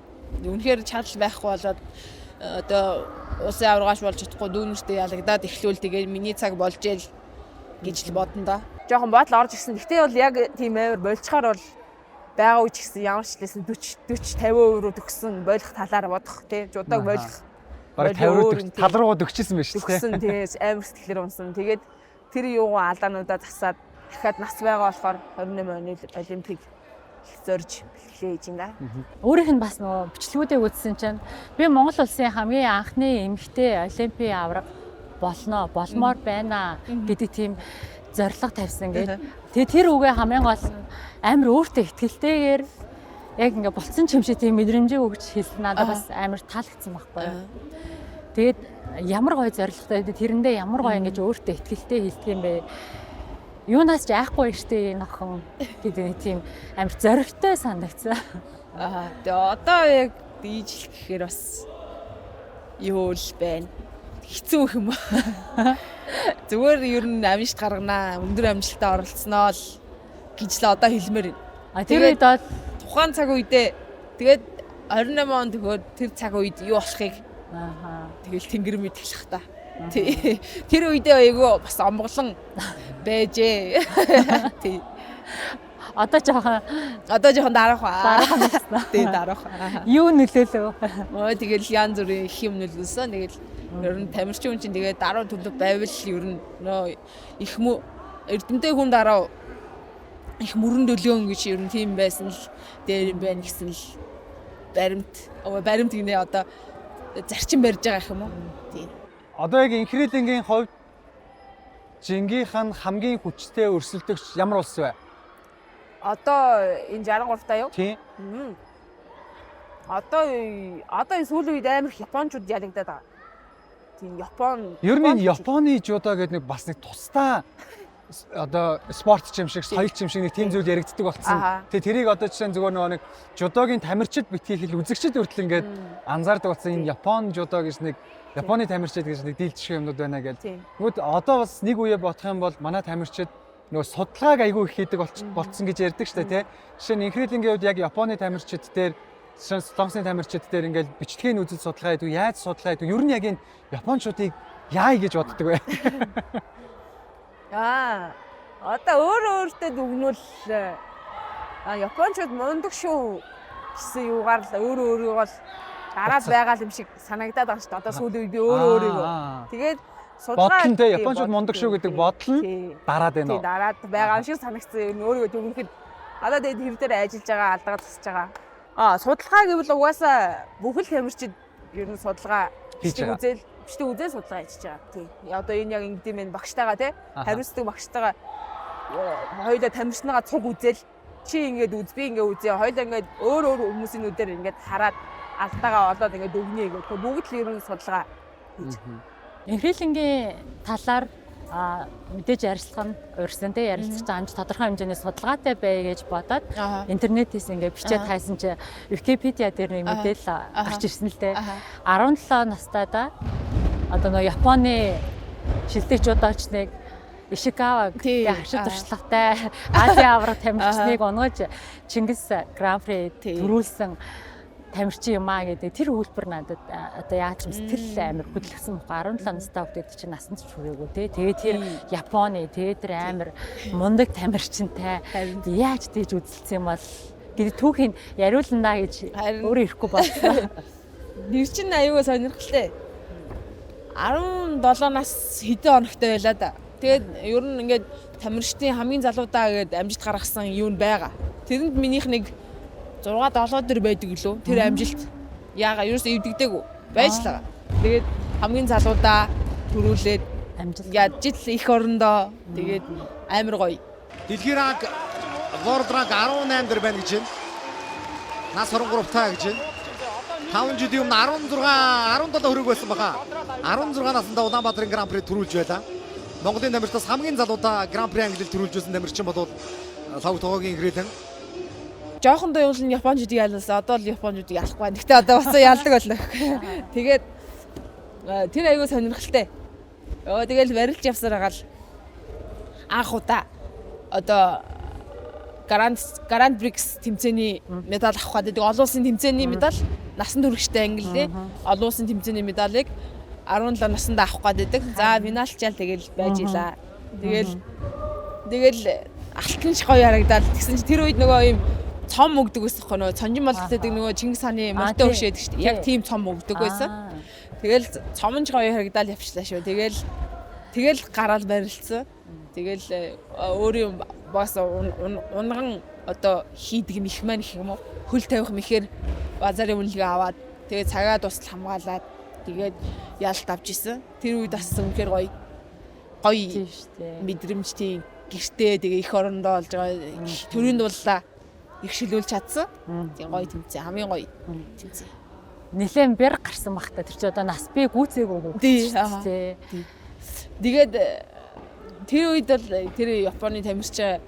Үнэхээр чадал байхгүй болоод одоо улсын аваргааш болж чадахгүй дүүнертэй ялагдаад эхлүүл тэгээ миний цаг болж ил гэж л бодно доо. Жохон бодол орж ирсэн. Гэтэ бол яг тийм амар болцохоор бол байгаа үуч гэсэн ямар ч лсэн 40 40 50% рүү төгссөн болох талаар бодох тий. Жудаг болох. Бараг 50 руу тал руугаа төгсчихсэн байх шүү дээ. Төгссөн тий. Амар сэтгэлээр унсан. Тэгээд тэр юугаа алдаануудаа засаад дахиад нас байгаа болохоор 28 оны олимпик зорж бэлтгэлээ хийж байна. Өөрийнх нь бас нөгөө бичлэгүүдээ үзсэн чинь би Монгол улсын хамгийн анхны эмэгтэй олимпийн аварга болно, болмоор байна гэдэг тийм зорилго тавьсан гэж. Тэгээ тэр үгээ хамгийн гол нь амар өөртөө ихтгэлтэйгээр яг ингээ болцсон ч юм шиг тийм мэдрэмжийг өгч хэлсэн надад бас амар таалагдсан байхгүй юу. Тэгээд ямар гоё зорилготой тэрэндээ ямар гоё ингэж өөртөө ихтгэлтэй хэлдэг юм бэ? Юунаас ч айхгүй штэ энэ охин гэдэг нэг тийм амар зоригтой санагдсан. Тэгээ одоо яг дийжлэх гэхээр бас юу л байна. Хэцүү юм аа. Зүгээр ер нь амжилт гарганаа, өндөр амжилтаа оролцсноо л гэж л одоо хэлмээр байна. Тэр үед бол тухайн цаг үедээ тэгээд 28 он төгөөд тэр цаг үед юу болохыг тэгэл тэнгэр мэдгэлэх та. Тэр үедээ айгүй бас амгалан байжээ. Тий. Одоо жоохон дараах ба. Дараахан болсон. Тий, дараах. Юу нөлөөлөв? Тэгэл янз бүрийн их юм нөлөөлсөн. Тэгэл ер нь тамирчин хүн чинь тэгээд даруй төлөв байвал ер нь нөө их эрдэмтэй хүн дараа их мөрөн дөлөөн гэж ер нь тийм байсан л дээр юм байна гэсэн л баримт гинэ одоо зарчим барьж байгаа юм уу? Тий. Одоо яг инхрийлэнгийн хувьд жингийнх нь хамгийн хүчтэй өрсөлдөгч ямар улс вэ? Одоо энэ 63 та юу? Тийм. Одоо энэ сүүлийн үед амар их японочууд ялагдаад байгаа. Тийм, Япон. Ер нь энэ Японы жудо гэдэг нэг бас нэг тусдаа одоо спорт ч юм шиг, соёл ч юм шиг нэг тийм зүйл яригддаг болсон. Тэгээ тэрийг одоо жишээ нь зүгээр нөгөө нэг жудогийн тамирчид битгий хэл үзэгчд хүртэл ингээд анзаардаг болсон. Энэ Япон жудо гэж нэг Японы тамирчид гэж нэг дийлдэшгүй юмнууд байна гэж. Тэгвэл одоо бас нэг үе бодох юм бол манай тамирчид нөгөө судалгааг айгүй их хийдэг болцсон гэж ярьдаг шүү дээ, тий. Жишээ нь инхрийлэнгийн хувьд яг Японы тамирчид дээр жишээ нь Солонгосын тамирчид дээр ингээд бичлэгийн үзэл судалгаа хийдэг, яаж судалгаа хийдэг, ер нь яг энэ японочдыг яа гэж боддог вэ? Одоо өөр өөртөө дүгнүүл А Япончууд мундаг шүү гэсэн юугаар л өөрөө өөрийгөө л дараад байгаа юм шиг санагдаад байгаа шүү дээ. Одоо сүүлийн үед би өөрөө өөрийгөө. Тэгээд судалгаа Бодол нь те Япончууд мундаг шүү гэдэг бодол нь дараад байна уу? Тий, дараад байгаа юм шиг санагдсан. Ер нь өөрийгөө дүгнэхэд одоо тэгээд тэр дээр ажиллаж байгаа, алдгаа засаж байгаа. Аа, судалгаа гэвэл угаасаа бүхэл тамирчид ер нь судалгаа Хийж байгаа. үзэл, бичлэг үзэл судалгаа хийж байгаа. Тий. Одоо энэ яг ингэдэм байх багштайгаа тий. Хариуцдаг багштайгаа хоёулаа тамирчнагаа цуг үзэл чи ингээд үз би ингээд үзье. Хоёулаа ингээд өөр өөр хүмүүсийн нүдээр ингээд хараад алдаагаа олоод ингээд дүгнэе гэдэг. Бүгд л ер нь судалгаа хийж. Инхрийлэнгийн талаар мэдээж ярилцлага нь урьсан те ярилцах чинь амж тодорхой хэмжээний судалгаатай бай гэж бодоод интернетээс ингээ бичээд хайсан чи Википедиа дээр нэг мэдээлэл гарч ирсэн л дээ. 17 настайдаа одоо нөө Японы шилдэг жудооч нэг Ишикава Тий, гэдэг хашид туршлагатай Азийн аварга тамирчныг унгаж Чингис Гран-при төрүүлсэн тамирчин юм аа гэдэг тэр үйлбэр надад одоо яаж юм сэтгэл амар хөдлөсөн байхгүй 17 настай хүүхдүүд чинь насанд ч хүрээгүй те тэгээ тэр Японы тэгээ тэр амар мундаг тамирчинтай яаж тийж үзэлцсэн юм бол гэдэг түүхийг яриулнаа гэж өөрөө ирэхгүй болсон. Нэр чинь аюу сонирхолтой. 17 нас хэдэн хоногтой байлаа да. Тэгээд ер нь ингээд тамирчдын хамгийн залуудаа гээд амжилт гаргасан юу нь байгаа. Тэрэнд минийх нэг 6 7 дэр байдаг лөө. Тэр амжилт яага ерөөсөө эвдэгдээгүй байж л байгаа. Тэгээд хамгийн залуудаа төрүүлээд амжилт ядж л их орондоо тэгээд амар гоё. Дэлхийн ранг World rank 18 дээр байна гэж байна. Нас 23 таа гэж байна. 5 жилийн өмнө 16 17 хүрэг байсан баха. 16 наснда Улаанбаатарын Гран При төрүүлж байлаа. Монголын тамирчдаас хамгийн залуудаа Гран При ангилал төрүүлж байсан тамирчин бол Лхагва Тогоогийн Инхрийлэн. Жоохондоо юул нь японочдыг ялсан. Одоо л японочдыг ялахгүй байна. Гэхдээ одоо бас ялдаг боллоо. Тэгээд тэр аюу сонирхолтой. Йоо тэгэл барилж явсаар байгаа л анх удаа одоо Гранд Прикс тэмцээний медаль авах гэдэг олон улсын тэмцээний медаль насан туршидтай англи олон улсын тэмцээний медалийг 17 наснда авах гэдэг. За финалчаал тэгэл байж илаа. Тэгэл алтан ч гоё харагдаад тэгсэн чи тэр үед нөгөө юм цом өгдөг байсан хөө нөгөө цонжин болдог нөгөө Чингис хааны морьтой өшөөдөг шүү дээ. Яг тийм цом өгдөг байсан. Тэгэл цом ч гоё харагдаад явчлаа шүү. Тэгэл гараал барилцсан. Тэгэл өөрийн бас унган одоо хийдэг мэх маань гэх юм уу? Хөл тавих мэхээр базарын үнэлгээ аваад тэгээ цагаа тусал хамгаалаад тэгээд ялт авч исэн. Тэр үед бас үнэхээр гоё гоё мэдрэмж тийм гэртээ тэгээ их орондоо болж байгаа төрийн дуллаа их шилүүлж чадсан. Тийм гоё тэмцээн хамгийн гоё тэмцээн. Нилээн бэр гарсан бах та тэр чи одоо нас би гүйцээгүй шүү дээ. Тэгээд тэр үед бол тэр Японы тамирчин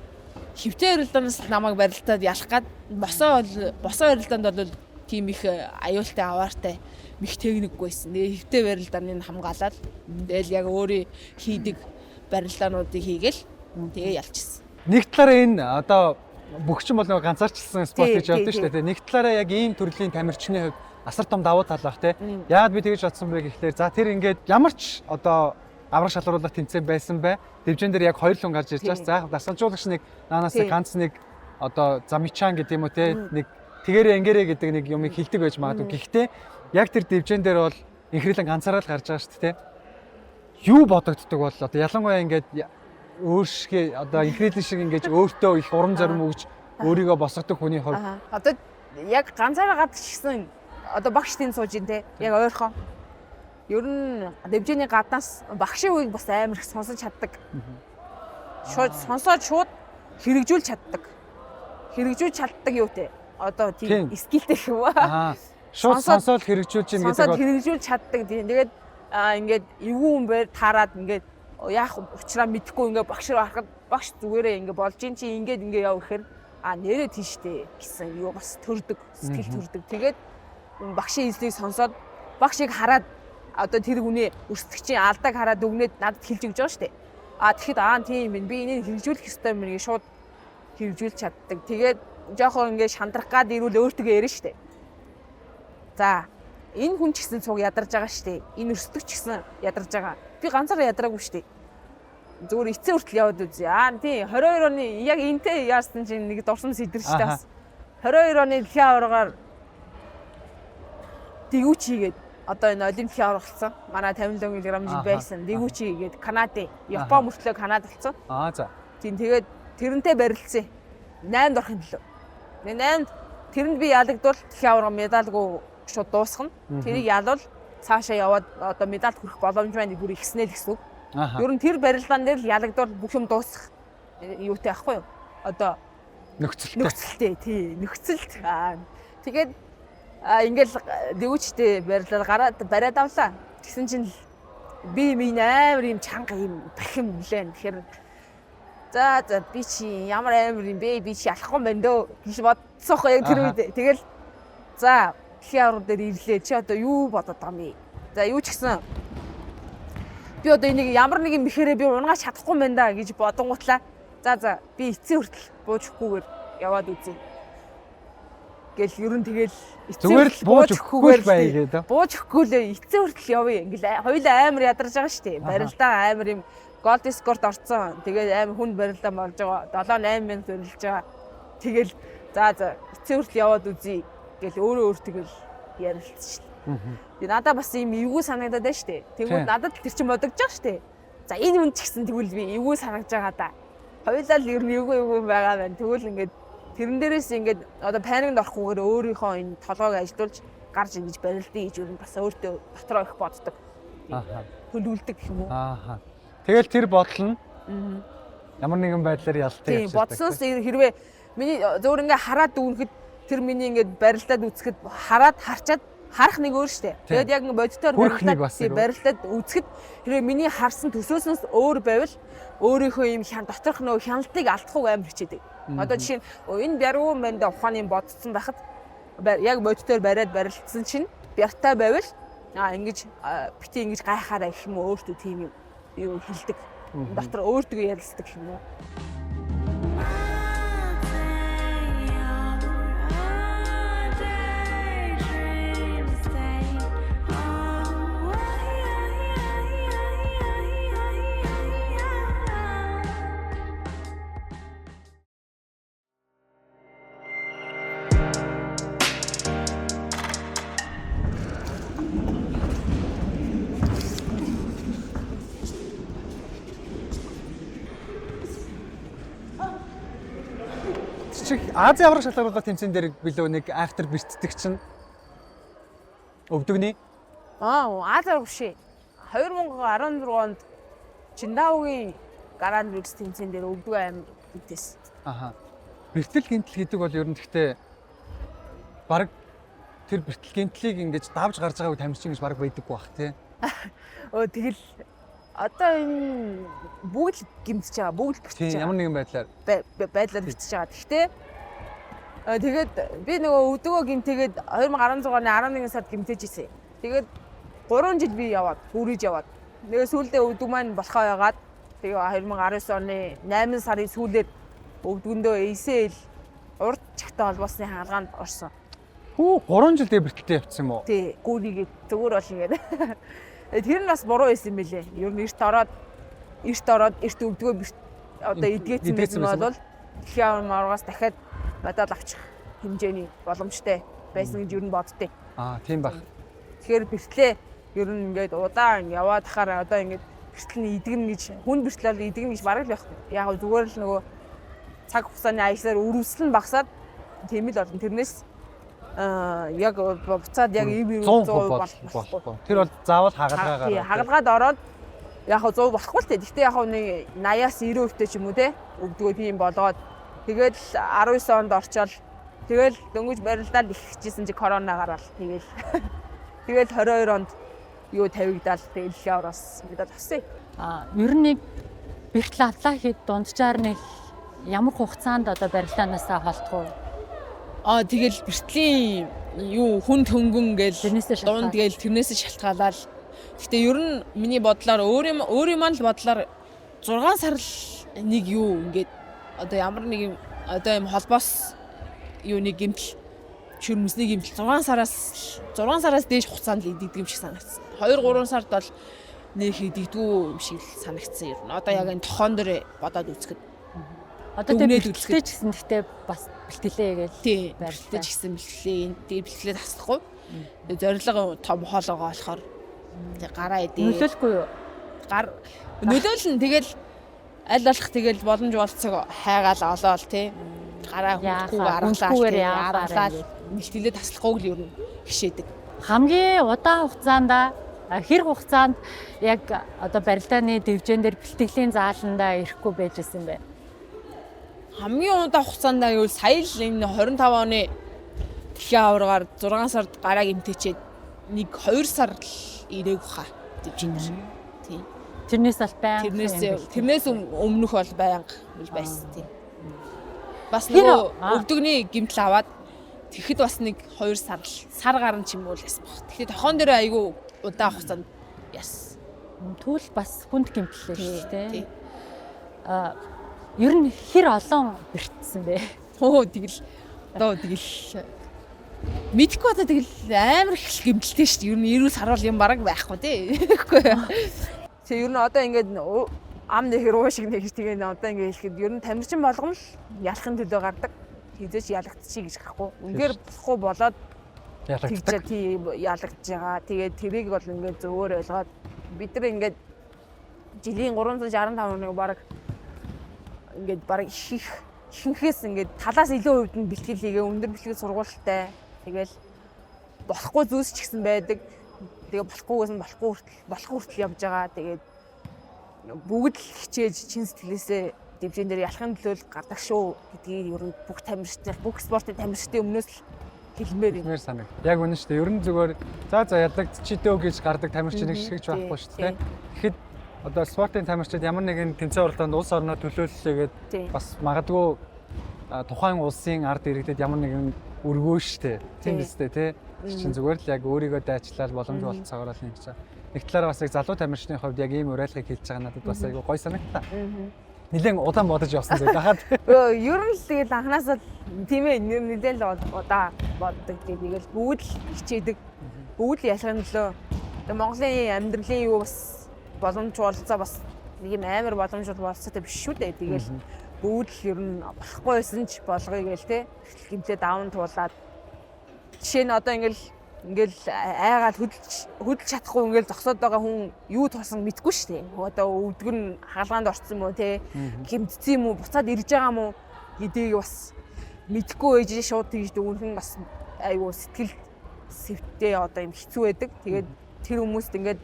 хөвтэй барилдаанаас намайг барилдаад ялах гад босоо барилдаанд бол тийм их аюултай аваартай мэх техникгүй байсан. Тэгээ хөвтэй барилдааныг хамгаалаад тэгэл яг өөрийн хийдэг барилдаануудыг хийгээл тэгээ ялчихсан. Нэг талаараа энэ одоо бөхчин бол нэг ганцаарчилсан спорт гэж явдаг шүү дээ. Нэг талаараа яг ийм төрлийн тамирчны хувьд асар том давуу тал байх те. Яагаад би тэгж бодсон бэ гэхлээр за тэр ингээд ямар ч одоо аврах шалгаруулах тэмцээн байсан бай. Дэвжэн дээр яг хоёр лун гарч ирж байгаа. За дасгалжуулагч нэг наанаас ганц нэг одоо замичан гэдэг юм уу те нэг тэгэрээ ингэрээ гэдэг нэг юмыг хилдэг байж магадгүй. Гэхдээ яг тэр дэвжэн дээр бол инхрийлэн ганцаараа л гарч байгаа шүү дээ те. Юу бодогддог бол одоо ялангуяа ингээд өөр шиг одоо инхрийлэн шиг ингээд өөртөө их урам зориг өгч өөрийгөө босгодог хүний хувьд одоо яг ганцаараа гардаг ч гэсэн одоо багш тэнд сууж ин те яг ойрхон. Ер нь дэвжээний гаднаас багшийн үгийг бас амар их сонсож чаддаг. Шууд сонсоод шууд хэрэгжүүлж чаддаг. Хэрэгжүүлж чаддаг юу те. Одоо тийм скиллтэй гэх юм уу. Шууд сонсоод хэрэгжүүлж ийн гэдэг бол сонсоод хэрэгжүүлж чаддаг тийм. Тэгээд ингээд эвгүй юм байр таарад ингээд яах учраа мэдэхгүй ингээд багш руу харахад багш зүгээрээ ингээд болж ин чи ингээд ингээд яв гэхээр а нэрээ тийштэй гэсэн юу бас төрдөг, сэтгэл төрдөг. Тэгээд багшийн хэлснийг сонсоод багшийг хараад одоо тэр хүний өрсөлдөгчийн алдааг хараад өгнөд надад хэлж өгч байгаа шүү дээ. А тэгэхэд аа тийм юм би энийг хэрэгжүүлэх ёстой юм гэж шууд хэрэгжүүлж чаддаг. Тэгээд жоохон ингээд шандрах гад ирүүл өөртөө ярина шүү дээ. За энэ хүн ч гэсэн цуг ядарж байгаа шүү дээ. Энэ өрсөлдөгч гэсэн ядарж байгаа. Би ганцаараа ядраагүй шүү дээ. Зүгээр эцсийн хүртэл яваад үзье. Аа тий 22 оны яг энтэй яарсан чинь нэг дурсам сэдэр шүү дээ бас. 22 оны дэлхийн аваргаар дэгүүч хийгээд одоо энэ олимп дэлхийн аварга болсон. Манай 57 кг жил байсан. Дэгүүч хийгээд Канадын, Япон мөртлөө Канад болсон. Аа за. Тийм тэгээд тэрнтэй барилцсан. 8-д орохын төлөө. 8-д тэрэнд би ялагдвал дэлхийн аварга медальгүй шууд дуусгана. Тэрийг ялвал цаашаа яваад одоо медальд хүрэх боломж байна бүр ихснэ л гэсэн үг. Ер нь тэр барилдаан дээр л ялагдвал бүх юм дуусах юутай байхгүй юу? Одоо нөхцөлтэй. Нөхцөлтэй тий, нөхцөлт. Аа тэгээд ингээл дэгүүчтэй барилдаад гараад бариад авлаа. Тэгсэн чинь би минь амар юм чанга юм бахим нэлээ. Тэгэхээр за за би чи ямар амар юм бэ? Би чи ялахгүй байна дөө гэж бодсон хоо яг тэр үед. Тэгэл за дэлхийн аварга дээр ирлээ. Чи одоо юу бодод байгаа юм бэ? За юу ч гэсэн би одоо энийг ямар нэгэн мэхээрээ би унгаач чадахгүй юм байна да гэж бодонгуутлаа. За за би эцсийн хүртэл бууж өгөхгүйгээр яваад үзье. Гэл ер нь тэгэл эцсийн хүртэл бууж өгөхгүйгээр бай гэдэг. Бууж өгөхгүй л эцсийн хүртэл явъя. Ингээл хоёулаа амар ядарч байгаа шүү дээ. Барилдаа амар юм Gold Escort орцсон. Тэгээд амар хүнд барилдаа болж байгаа. 7 8 минут барилж байгаа. Тэгэл за за эцсийн хүртэл яваад үзье гэл өөрөө өөр тэгэл ярилцчихлаа. Тэгээ надаа бас ийм эвгүй санагдаад байна шүү дээ. Тэгвэл надад тэр чинь бодогдож байгаа шүү дээ. За энэ хүн ч гэсэн тэгвэл би эвгүй санагдаж байгаа да. Хоёулаа л ер нь эвгүй эвгүй байгаа байна. Тэгвэл ингээд тэрэн дээрээс ингээд одоо паникнд орохгүйгээр өөрийнхөө энэ толгойг ажилуулж гарч ингэж барилдъя гэж ер нь бас өөртөө дотроо их боддог. Төлөвлөдөг гэх юм уу? Аа. Тэгэл тэр бодол нь ямар нэгэн байдлаар ялтай явчихдаг. Тийм бодсоос хэрвээ миний зөвөр ингээ хараад дүгнэхэд тэр миний ингээд барилдаад үзэхэд хараад харчаад харах нэг өөр штэ. Тэгээд яг ингээ бодитоор барилдаад барилдаад үзэхэд хэрвээ миний харсан төсөөснөөс өөр байвал өөрийнхөө ийм хян доторх нөө хяналтыг алдахыг амар хичээдэг. Одоо жишээ нь энэ бяруу юм байна да ухааны бодсон байхад яг бодитоор бариад барилдсан чинь бяртай байвал аа ингэж бити ингэж гайхаарай гэх юм уу өөртөө тийм юм юу хэлдэг. Дотор өөртөө ярилцдаг юм уу. Азийн аварга шалгаруулах тэмцээн дээр билүү нэг айхтар бэртдэг чинь өвдөгний. Аа, Азийн аварга биш ээ. 2016 онд Чиндаугийн Гранд Прикс тэмцээн дээр өвдөг аим битээс. Аха. Бэртэл гинтэл гэдэг бол ер нь гэхдээ баг тэр бэртэл гинтлийг ингэж давж гарч байгааг тамирчин гэж баг байдаггүй бах тий. Өө тэгэл одоо энэ бүгд л гимтэж байгаа, бүгд л бэртэж байгаа. Ямар нэгэн байдлаар байдлаар бэртэж байгаа. Гэхдээ тэгээд би нөгөө өвдөгөө гимтэгээд 2016 оны 11 сард гимтэж ирсэн. Тэгээд 3 жил би яваад, хүрэж яваад. Тэгээ сүүлдээ өвдөг маань болохоо ягаад тэгээ 2019 оны 8 сарын сүүлээр өвдгөндөө ACL урд чагтаа холбоосны хагалгаанд орсон. Хүү 3 жил тэгээ бэртэлтэй явцсан юм уу? Тий, гүрийгээ зүгээр бол ингээд. Тэр нь бас буруу байсан юм билэ. Ер нь эрт ороод эрт өвдгөө одоо эдгээсэн байсан бол дэлхийн аваргаас дахиад медаль авчих хэмжээний боломжтой байсан гэж ер нь боддتي. Аа, тийм байх. Тэгэхээр бэртлээ ер нь ингээд удаан яваад хахаар одоо ингээд бэртэл нь идэгнэ гэж хүн бэртэл бол идэгнэ гэж бараг л байхгүй. Яг зүгээр л нөгөө цаг хугацааны аясаар өрөвсөл нь багасаад тийм л болно. Тэрнээс яг буцаад яг ийм 100% болохгүй. Тэр бол заавал хагалгаа гараад. Хагалгаад ороод яг 100 болохгүй л дээ. Гэхдээ яг нэг 80-аас 90% ч юм уу те өвдгөө тийм болгоод тэгэл 19 онд орчоол тэгэл дөнгөж барилдаал ихчихсэн чи корона гараал тэгэл тэгэл 22 онд юу тавигдаал тэгэл дэлхийн аваргаас медаль авсан. Аа ер нь нэг бэртэл авлаа хэд дунджаар нэг ямар хугацаанд одоо барилдаанасаа холдох уу? Аа тэгэл бэртлийн юу хүн төнгөн гээл дунд гээл тэрнээсээ шалтгаалаад. Гэтэ ер нь миний бодлоор өөрийн маань л бодлоор 6 сар л нэг юу ингээд одоо ямар нэг юм одоо юм холбоос юу нэг гэмтэл шүрмсний гэмтэл 6 сараас дээш хугацаанд л идэгдэг юм шиг санагдсан. 2 3 сард бол нэг хийдэгдүү юм шиг л санагдсан юм. Одоо яг энэ тохон дээр бодоод үзэхэд Одоо тэг Дүгнээд бэлтгэлтэй ч гэсэн гэхдээ бас бэлтгэлээ гээл. тий Барилдаа. бэлтгэлтэй ч гэсэн бэлтгэлээ энэ тэгээ бэлтгэлээ таслахгүй. Тэгээ зорилго том хоолоогоо болохоор тэгээ гараа идээ. Нөлөөлөхгүй юу? Гар нөлөөлн тэгэл аль болох тэгэл боломж болцоог хайгаал олоол тий. Гараа Яахаа, хүндгүүг аргалаа хүндгүүгээр тий яахаар аргалаа ингээд. бэлтгэлээ таслахгүй л ер нь хишээдэг. Хамгийн удаан хугацаанд хэр хугацаанд яг одоо барилдааны дэвжээн дээр бэлтгэлийн зааландаа ирэхгүй байж исэн бэ? Хамгийн удаан хугацаанд гэвэл сая л энэ 25 оны дэлхийн аваргаар 6 сард гараа гимтэчээд нэг 2 сар л ирээг хаа дэвжин дээр. Тийм. Тэрнээс бол байнга Тэрнээс юм бэлтгэл. тэрнээс өмнөх бол байнга үл байсан тийм. Бас Тэр- нөгөө аа. өвдөгний гимтэл аваад тэгэхэд бас нэг 2 сар л сар гарan ч юм уу л ясан баг. Тэгэхээр тохон дээр айгүй удаан хугацаанд яс. Түүл бас хүнд гимтэл шүү дээ. Тийм. А ер нь хэр олон бэртсэн бэ? Хөө тэгэл одоо тэгэл мэдхгүй одоо тэгэл амар их л гимтэлтэй шүү дээ. Ер нь эрүүл саруул юм бараг байхгүй тий. Тэгэхгүй. Тэгээ ер нь одоо ингээд ам нэхэр уу шиг нэг тэгээ одоо ингээд хэлэхэд ер нь тамирчин болгон л ялахын төлөө гардаг. Хизээч ялагдчихъя гэж гарахгүй. Үнээр болохгүй болоод тэгж Ялагддаг. тийм ялагдж байгаа. Тэгээд тэрийг бол ингээд зөвөр ойлгоод бид нар ингээд жилийн 365 хоног бараг ингээд бараг их ихэнхээс ингээд талаас илүү хувьд нь бэлтгэл хийгээ өндөр бэлтгэл сургуультай. Тэгэл болохгүй зүйлс ч гэсэн байдаг. Тэгээ болохгүйгээс нь болохгүй хүртэл болох хүртэл явж байгаа. Тэгээд бүгд л хичээж чин сэтгэлээсээ дивжин дээр ялахын төлөө л гардаг шүү гэдгийг ер нь бүх тамирчдын бүх спортын тамирчдын өмнөөс л хэлмээр юм. Мэр санаг. Яг үнэн шүү дээ. Ер нь зүгээр за за ялагдчих дөө гэж гардаг тамирчин нэг шиг ч байхгүй шүү дээ. Тэгэхэд одоо спортын тамирчид ямар нэгэн тэмцээн уралдаанд улс орноо төлөөллөөгээд Тийм. бас магадгүй тухайн улсын ард иргэдэд ямар нэгэн өргөө шүү дээ. Тийм Тийм. биз дээ тий. Тэр чинь зүгээр л яг өөрийгөө дайчлал боломж болцоогоор л юм чинь. Нэг талаараа бас яг залуу тамирчны хувьд яг ийм уриалгыг хэлж байгаа надад бас айгүй гой санагдлаа. Нилээн удаан бодож явсан зүйл хахад. Ер нь л тэгэл анханасаа л тийм ээ нэлээд л удаа боддог. Тэгэл бүгд л хичээдэг. Бүгд л ялахын төлөө. Тэгээ Монголын амьдралын юу бас боломж болцоо бас нэг юм амар боломж болцоотой биш шүү дээ. Тэгэл бүгд л ер нь болохгүй байсан ч болгоё гээл те. Гимтлээ даван туулаад жишээ нь одоо ингээл ингээл айгаал хөдөлж хөдөлж чадахгүй ингээл зогсоод байгаа хүн юу тоосон мэдэхгүй шүү дээ. Одоо өвдгөр нь хагалгаанд орсон юм уу те гэмтсэн юм уу буцаад ирж байгаа юм уу гэдгийг бас мэдэхгүй байж шууд тэгж дүгнэх нь бас айгүй сэтгэл сэвттэй одоо юм хэцүү байдаг. Тэгээд тэр хүмүүст ингээд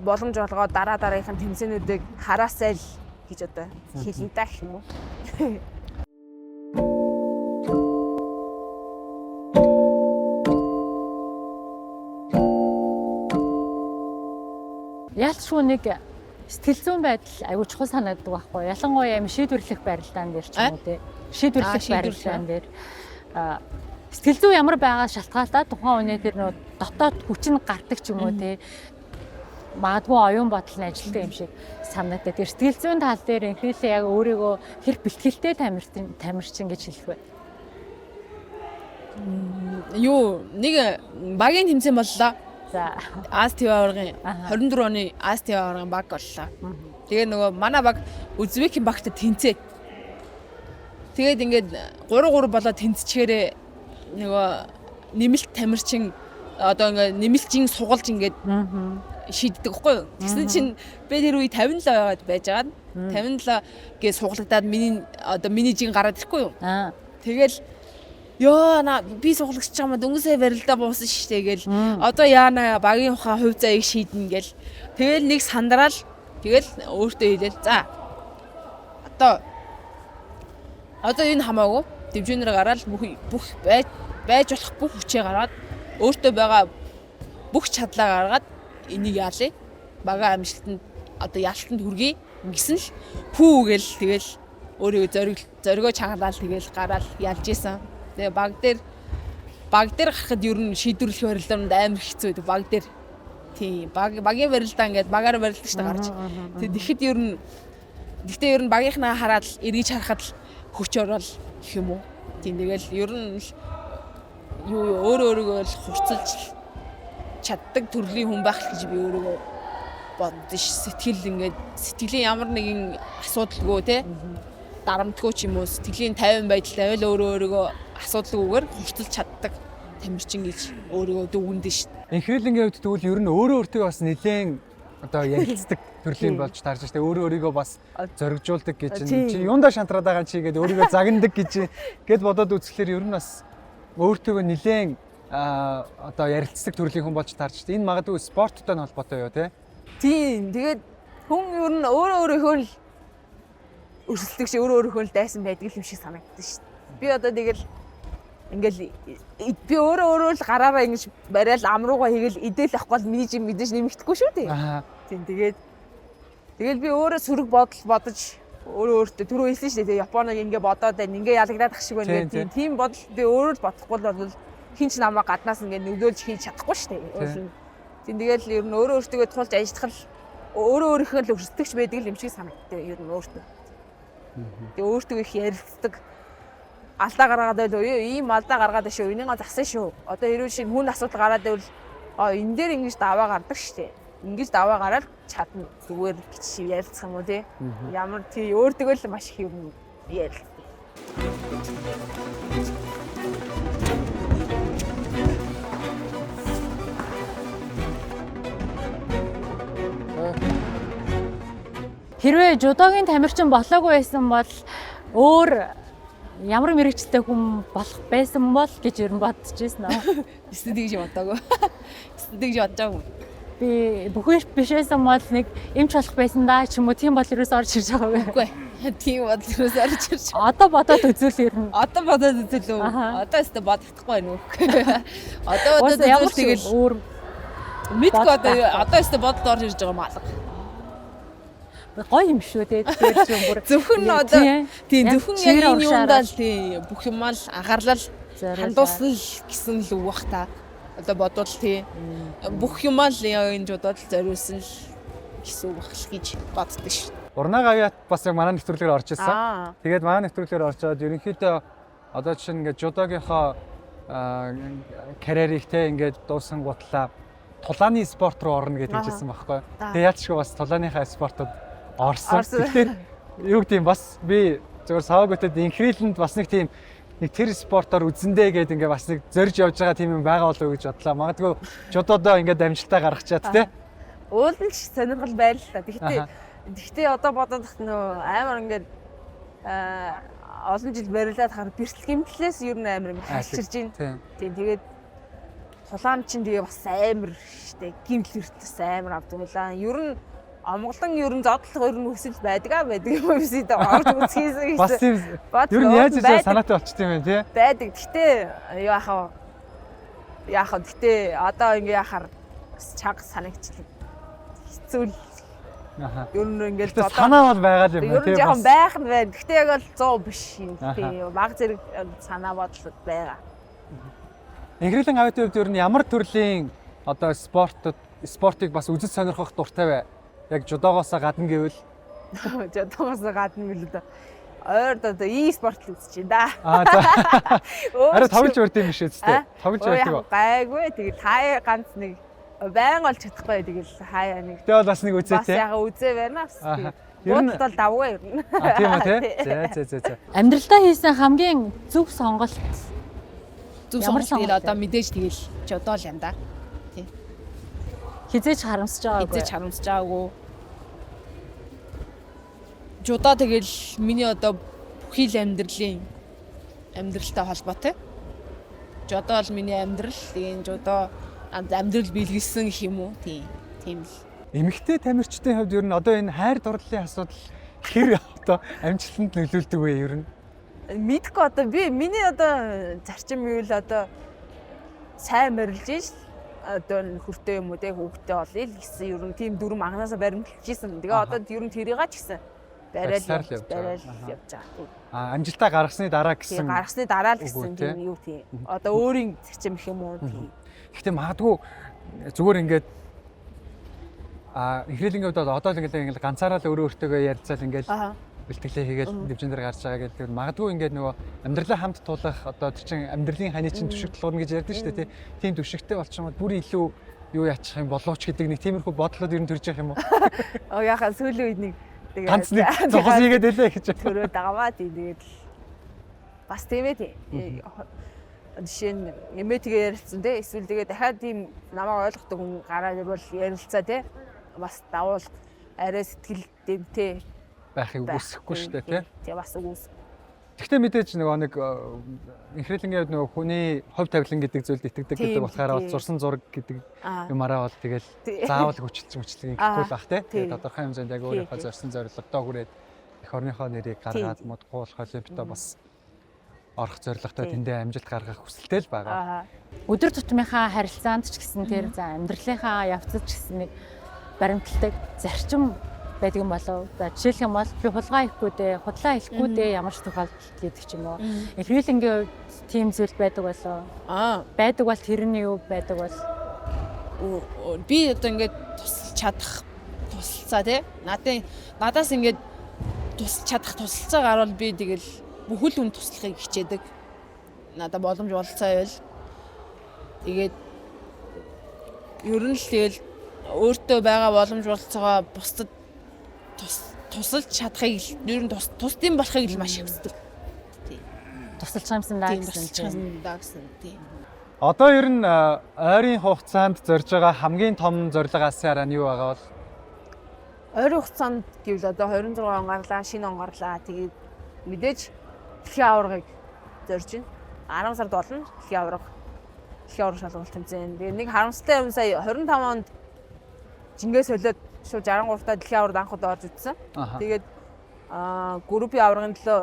боломж олгоод дараа дараагийнхын тэмцээнүүдийг хараасай л гэж одоо хэлнэ даа гэх юм уу. Ялчгүй нэг сэтгэл зүйн байдал аягүй чухал санагддаг байхгүй юу? Ялангуяа юм шийдвэрлэх барилдаан дээр ч юм уу те. Шийдвэрлэх шийдвэрлэх, барилдаан дээр сэтгэл зүй ямар байгаа шалтгаалтай тухайн хүний тэр нөө дотоод хүч нь гардаг ч юм уу те. Магадгүй оюун бодол нь ажилтдаг юм шиг санагддаг. Тэр сэтгэл зүйн тал дээр инхрийлээ яг өөрийгөө хэр бэлтгэлтэй тамирчин гэж хэлэх вэ? Юу нэг багийн тэмцээн боллоо. За. Аз ТV аваргын Аха. 24 оны Аз ТV аваргын баг боллоо. Тэгээ нөгөө манай баг Узбекийн багтай тэнцээд. Тэгээд ингээд 3-3 болоо тэнцчихээрээ нөгөө нэмэлт тамирчин одоо ингээд нэмэлтийн сугалж ингээд шийддэг байхгүй юу? Тэгсэн чинь би тэр үе 57 байгаад байж байгаа. 57 гээ сугалагдаад миний одоо миний жин гараад ирэхгүй юу? Аа. Тэгэл ёо на би сугалагч байгаа юм дөнгөсөө барилдаа буусан штэ гэл одоо яана багийн ухаан хувь заяаг шийднэ гэл тэгэл нэг сандраал тэгэл өөртөө хэлээл за одоо энэ хамаагүй дивжинээр гараад бүх бүх байж болох бүх хүчээ гаргаад өөртөө байгаа бүх чадлаа гаргаад энийг яалээ бага амжилтанд одоо ялтанд хүргэе гэсэн л пүү гэл тэгэл өөрийгөө зоригоо чангалаад тэгэл гараал ялж исэн. Тэгээ баг дээр гарахад ер нь шийдвэрлэх барилдаанд амар хэцүү байдаг баг дээр. Тийм багийн барилдаа ингээд багаар барилдаг шүү дээ гарч. Тэгээ тэгэхэд ер нь гэхдээ ер нь багийнхнаа хараад л эргэж харахад л хүч орол гэх юм уу. Тийм тэгэл ер нь л юу өөрөө өөрийгөө л хурцлж чаддаг төрлийн хүн байх л гэж би өөрийгөө боддоо ш. Сэтгэл ингээд сэтгэлийн ямар нэгэн асуудалгүй те дарамтгүй ч юм уу сэтгэлийн тайван байдалтай байвал өөрөө өөрийгөө асуудалгүйгээр хурцлж чаддаг тамирчин гэж өөрийгөө дүгнэдэж ш. Инхрийлэнгийн хувьд тэгвэл ер нь өөрөө өөртөө бас нэлээд одоо ярилцдаг төрлийн болж таарч штэ өөрөө өөрийгөө бас зоригжуулдаг гэж нь чи юундаа шантраад байгаа чи гээд өөрийгөө загнадаг гэж гэд бодоод үзэхлээр ер нь бас өөртөөгөө нэлээд одоо ярилцдаг төрлийн хүн болж таарч штэ. Энэ магадгүй спорттой нь холбоотой юу те? Тийм. Тэгээд хүн ер нь өөрөө өөрийнхөө л өрсөлдөг шиг өөрөө өөрийнхөө л дайсан байдаг юм шиг санагддаг шүү дээ. Би одоо тэгэл ингээл би өөрөө өөрөө л гараараа ингэж барайл ам руугаа хийгээл идэл авахгүй бол миний жим мэдээж нэмэгдэхгүй шүү дээ. Тийм тэгээд тэгэл би өөрөө сөрөг бодол бодож өөрөө өөртөө түрүү хэлсэн шүү дээ. Японыг ингээ бодоод байна, ингээ ялагдаад ах шиг байна гэдэг тийм бодол би өөрөө л бодохгүй бол хин ч намайг гаднаас ингээ нөлөөлж хийж чадахгүй шүү дээ. Тийм тэгэл ер нь өөрөө өөртөө тулж ажиллах л өөрөө өөрийнхөө л өрсөлдөгч байдаг юм шиг санагддаг ер нь өөртөө. Тэгээ өөртөө их ярилцдаг. Алдаа гаргаад байл ийм алдаа гаргаад шүү. Энийг засан шүү. Одоо хэрвээ шинэ хүн асуудал гараад байвал энэ дээр ингэж даваа гардаг шүү дээ. Ингэж даваа гараад чадна зүгээр гэж ярилцах юм уу те. Ямар тий өөртөө л маш их юм ярилцдаг. Хэрвээ жудогийн тамирчин болоогүй байсан бол өөр ямар мэрэгчлээ хүн болох байсан бол гэж ер нь бодож байсан аа. Эсвэл тэгж бодоагүй. Эсвэл тэгж бодож байгаагүй. Би бүхэн биш байсан бол нэг эмч болох байсан даа ч юм уу тийм бол ерөөс орж ирж байгаагүй. Үгүй. Тийм бодол ерөөс орж ирж. Одоо бодоод үзвэл ер нь. Одоо бодоод үзвэл үү? Одоо өстө бодохдохгүй байна уу? Одоо бодоод үзвэл тэгэл өөр мэдгүй одоо өстө бодолд орж ирж байгаа юм алга. Гоё юм шүү те. Тэгэхээр чи бүр зөвхөн одоо тийм зөвхөн яг энэ юундаа л тийм бүх юмаа л анхаарлал хандуулсан л гэсэн л үг бах та. Одоо бодвол тийм бүх юмаа л яг энэ жудаад л зориулсан л гэсэн үг бах л гэж боддог шүү. Урнаа гавьяат бас яг манай нэвтрүүлгээр орж ирсэн. Тэгээд манай нэвтрүүлгээр орчоод ерөнхийдөө одоо жишээ нь ингээд жудогийнхоо карьерийг те ингээд дууссан гутлаа тулааны спорт руу орно гэж хэлжсэн байхгүй. Тэгээд яалчгүй бас тулааныхаа спортод орсон. Тэгэхээр юу гэдэг юм бас би зөвхөн саваагүйтэд инхрийлэнд бас нэг тийм нэг тэр спортоор үзэндээ гээд ингээ бас нэг зорж явж байгаа тийм юм байгаа болов уу гэж бодлоо. Магадгүй жудодоо ингээд амжилтаа гаргачаад те. Уулын ч сонирхол байл л та. Тэгтээ одоо бодоод тах нөө амар ингээд олон жил барилаад хахаар бэртэл гэмтлээс ер нь амар ингээд хальчирж байна. Тийм тэгээд тулаан чинь тэгээ бас амар штэ гэмтэл бэртэл амар авдаг байлаа. Ер нь Монголын ер нь зодлох ер нь өсөл байдаг байдаг юм биш үү? Орж үзхийсэн гэсэн. Бас тийм ер нь яаж хийж санаатай болчт юм бэ тий? Байдаг. Гэтэ яах вэ? Яах вэ? Гэтэ одоо ингээ яхаар бас чанга санагчлаа. Хэцүү л. Аха. Ер нь ингээл зодлоо. Санаа бол байгаа л юм байна тий. Ер нь жоохон байх нь байна. Гэтэ яг бол 100 биш юм тий. Баг зэрэг санаа бодол байгаа. Инхрийлэн авиатын хувьд ер нь ямар төрлийн одоо спортыг бас үзэж сонирхох дуртай вэ? Яг жудоогоос гадна гэвэл жудоогоос гадна гэвэл одоо ойрд одоо e-спорт л үзэж байна да. Аа за. Арай тоглож урд юм биш үстэй. Тоглож урд. Гайгүй тэгэл хаяа ганц нэг байн олж чадахгүй тэгэл хаяа нэг. Тэгэл бас нэг үзээ те. Бас яга үзээ байна бас. Ер нь бол давгүй ер нь. А тийм үү те. За за за за. Амьдралдаа хийсэн хамгийн зөв сонголт. Зөв сонголт тэгэл одоо мэдээж тэгэл жудоо л юм да. Хизээч харамсаж байгаагүй. Хизээч харамсаж байгаагүй. Жудаа тэгэл миний одоо бүхий л амьдралын амьдралтай холбоотой. Жудаа бол миний амьдрал. Тэгээ жудаа амьдрал биелгэлсэн гэх юм уу? Тийм. Тийм л. Эмэгтэй тамирчдын хувьд ер нь одоо энэ хайр дурлалын асуудал хэр одоо амжилтанд нөлөөлдөг вэ ер нь? Мэдгүй одоо би миний одоо зарчим юу л одоо сайн морилж ш одоо хөртэй юм уу те хүүхдтэй олъё л гэсэн ер нь тийм дүрм анхнаасаа баримталж исэн. Тэгээ одоо ер нь тэрийг ч гэсэн барайл явж байгаа. Аа амжилтаа гаргасны дараа гэсэн. Гаргасны дараа л гэсэн тийм юу тийм. Одоо өөрийн зарчим гэх юм уу тийм. Гэхдээ магадгүй зүгээр ингээд инхрийлэнгийн хувьд одоо л ингээд ганцаараа л өөрөө өөртөөгөө ярилцаал ингээд бэлтгэлээ хийгээл дивжин дээр гарч байгаа гэдэг. Магадгүй ингээд нөгөө амьдралаа хамт туулах одоо тэр чин амьдралын ханы чин түшиг тулгуурна гэж ярьдаг шүү дээ тий. Тийм түшигтэй болчихмод бүр илүү юу яачих юм боловч гэдэг нэг тиймэрхүү бодлоод ер нь төрж явах юм уу? Оо яхаа сүүлийн үед нэг тэгээд Ганц нэг зогс хийгээд байлээ гэж. төрөөд байгаа маа тийм тэгээд л бас тийм ээ тийм. Жишээ нь эмээтэйгээ ярилцсан те эсвэл тэгээд дахиад тийм намайг ойлгодог хүн гараад ирвэл ярилцаа те бас давуул арай сэтгэл дэмтэй Байхыг байх. үгүйсэхгүй шүү дээ тий. Тий бас үгүйс. Гэхдээ мэдээж нөгөө нэг инхрийлэнгийн хувьд нөгөө хүний хувь тавилан гэдэг зүйлд итгэдэг гэдэг Тийм, болохоор бол тийм. зурсан зураг гэдэг Аа. юмараа бол тэгэл Тий. заавал хүчилж мүчлэг ингэхгүй л бах тий. Тийм. Тэгээд тодорхой хэмжээнд яг Тий, өөрийнхөө тий. зорьсон зорилгодоо хүрээд эх орныхоо нэрийг гаргаад Тийм. модгүй болох олимпиадаа бас орох зорилготой Тийм. тэндээ амжилт гаргах хүсэлтэй л байгаа. Аа. Өдөр тутмынхаа харилцаанд ч гэсэн тэр за амьдралынхаа явцад ч гэсэн нэг баримталдаг зарчим байдаг юм болов. За жишээлх юм бол би хулгай хийхгүй дээ, худлаа хэлэхгүй дээ ямар ч тохиолдолд гэдэг ч юм уу. Эрхлэнгийн хувьд тийм зүйл байдаг болов. Аа Байдаг бол тэр нь юу байдаг бол би одоо ингээд тусалж чадах тусалцаа тий. Надын надаас ингээд тусалж чадах тусалцаа гарвал би тэгэл бүхэл хүн туслахыг хичээдэг. Надад боломж болцоо байвал тэгээд ер нь л тэгэл өөртөө байгаа боломж болцоогоо бусдад тусалж чадахыг л ер нь тусдын болохыг л маш их хүсдэг. тусалж байгаа юмсан даа Тийм гэсэн. тусалж чинь. юмсан даа гэсэн. Тийм. Одоо ер нь ойрын хугацаанд зорж байгаа хамгийн том зорилго алсын хараа нь юу байгаа бол Ойрын хугацаанд гэвэл одоо 26 он гарлаа, шинэ он гарлаа. Тэгээд мэдээж дэлхийн аваргыг зорж байна. 10 сард болно дэлхийн аварга. Дэлхийн аварга шалгалт тэмцээн. Тэгээд нэг харамсалтай юм сая 25 онд жингээ солиод шууд 63 та дэлхийн аваргад анх удаа орж үзсэн. Аха. Тэгээд группийн аваргын төлөө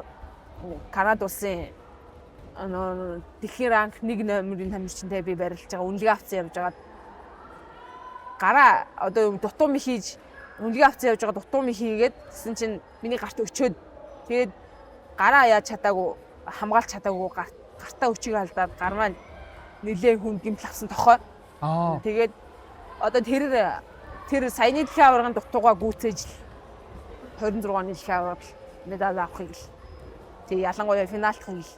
Канада улсын дэлхийн ранк 1 номерын тамирчинтай би барилж байгаа. Үнэлгээ авсан явж байгаа. Гараа одоо дутуу ми хийж үнэлгээ авсан явж байгаа дутуу ми хийгээд тэгсэн чинь миний гарт өчөөд тэгээд гараа яаж чадаагүй хамгаалж чадаагүй гартаа өчийг алдаад гар маань нэлээд хүн гэмтэл авсан тохой. Тэгээд одоо тэр саяны дэлхийн аваргын дутуугаа гүйцээж л 26 оны дэлхийн аваргад медаль авахыг л тэг ялангуяа финалдахыг л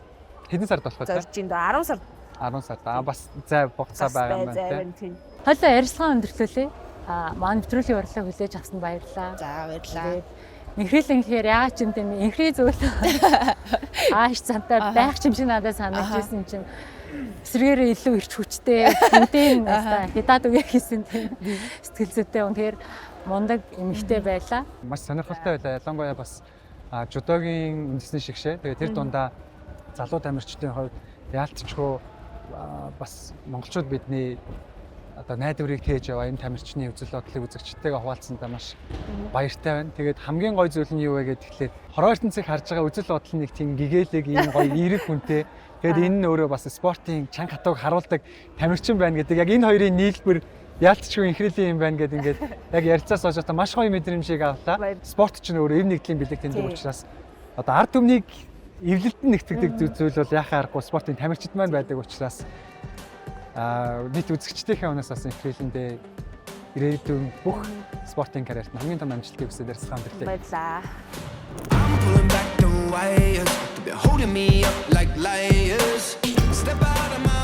Хэдэн сард болох вэ? зорж ин доо 10 сард 10 сард. Аа бас зай хугацаа байгаа юм байна тий. тийм. Хойлоо ярилцлага өндөрлөлээ. Аа манай нэвтрүүлгийн урилгыг хүлээж авсанд баярлалаа. За баярлалаа. Инхрийлэн гэхээр яагаад ч юм тийм инхри зүйл ааш цантай байх юм шиг надад санагдчихсэн чинь эсрэгээрээ илүү ирч хүчтэй бүгдийн хятад үгээ хийсэн тийм сэтгэл зүйтэй үнэхээр мундаг эмэгтэй байлаа. Маш сонирхолтой байлаа. Ялангуяа бас жүдогийн үндэсний шигшээ. Тэгээ тэр дундаа залуу тамирчдын хувьд яалтчгүй бас монголчууд бидний одоо найдварыг тээж яваа энэ тамирчны үзэл бодлыг үзэгчтэйгээ хуваалцсандаа маш баяртай байна. Тэгээд хамгийн гой зүйл нь юу вэ гэхэд тэгэхээр хороо ертөнцийг харж байгаа үзэл бодол нэг тийм гэгээлэг ийм гоё эерэг хүнтэй. Тэгээд энэ нь өөрөө бас спортын чанга хатууг харуулдаг тамирчин байна гэдэг яг энэ хоёрын нийлбэр яалтчгүй инхрилийн юм байна гэдэг ингээд яг ярилцаас хойш одоо маш гоё мэдрэмжийг авлаа. Спорт ч өөрөө эв нэгдлийн бэлэг тэмдэг учраас одоо ард түмнийг эвлэлтэн нэгтгэдэг зүйл бол яхаа аргагүй спортын тамирчид маань байдаг учраас нийт үзэгчдийнхээ өнөөс бас инхрийлэндээ ирээдүйн бүх спортын карьерт хамгийн том амжилтыг хүсээд ярьсан өндөрлөө. Баярлалаа. I'm pulling back the wires. They've been holding me up like liars. Step out of my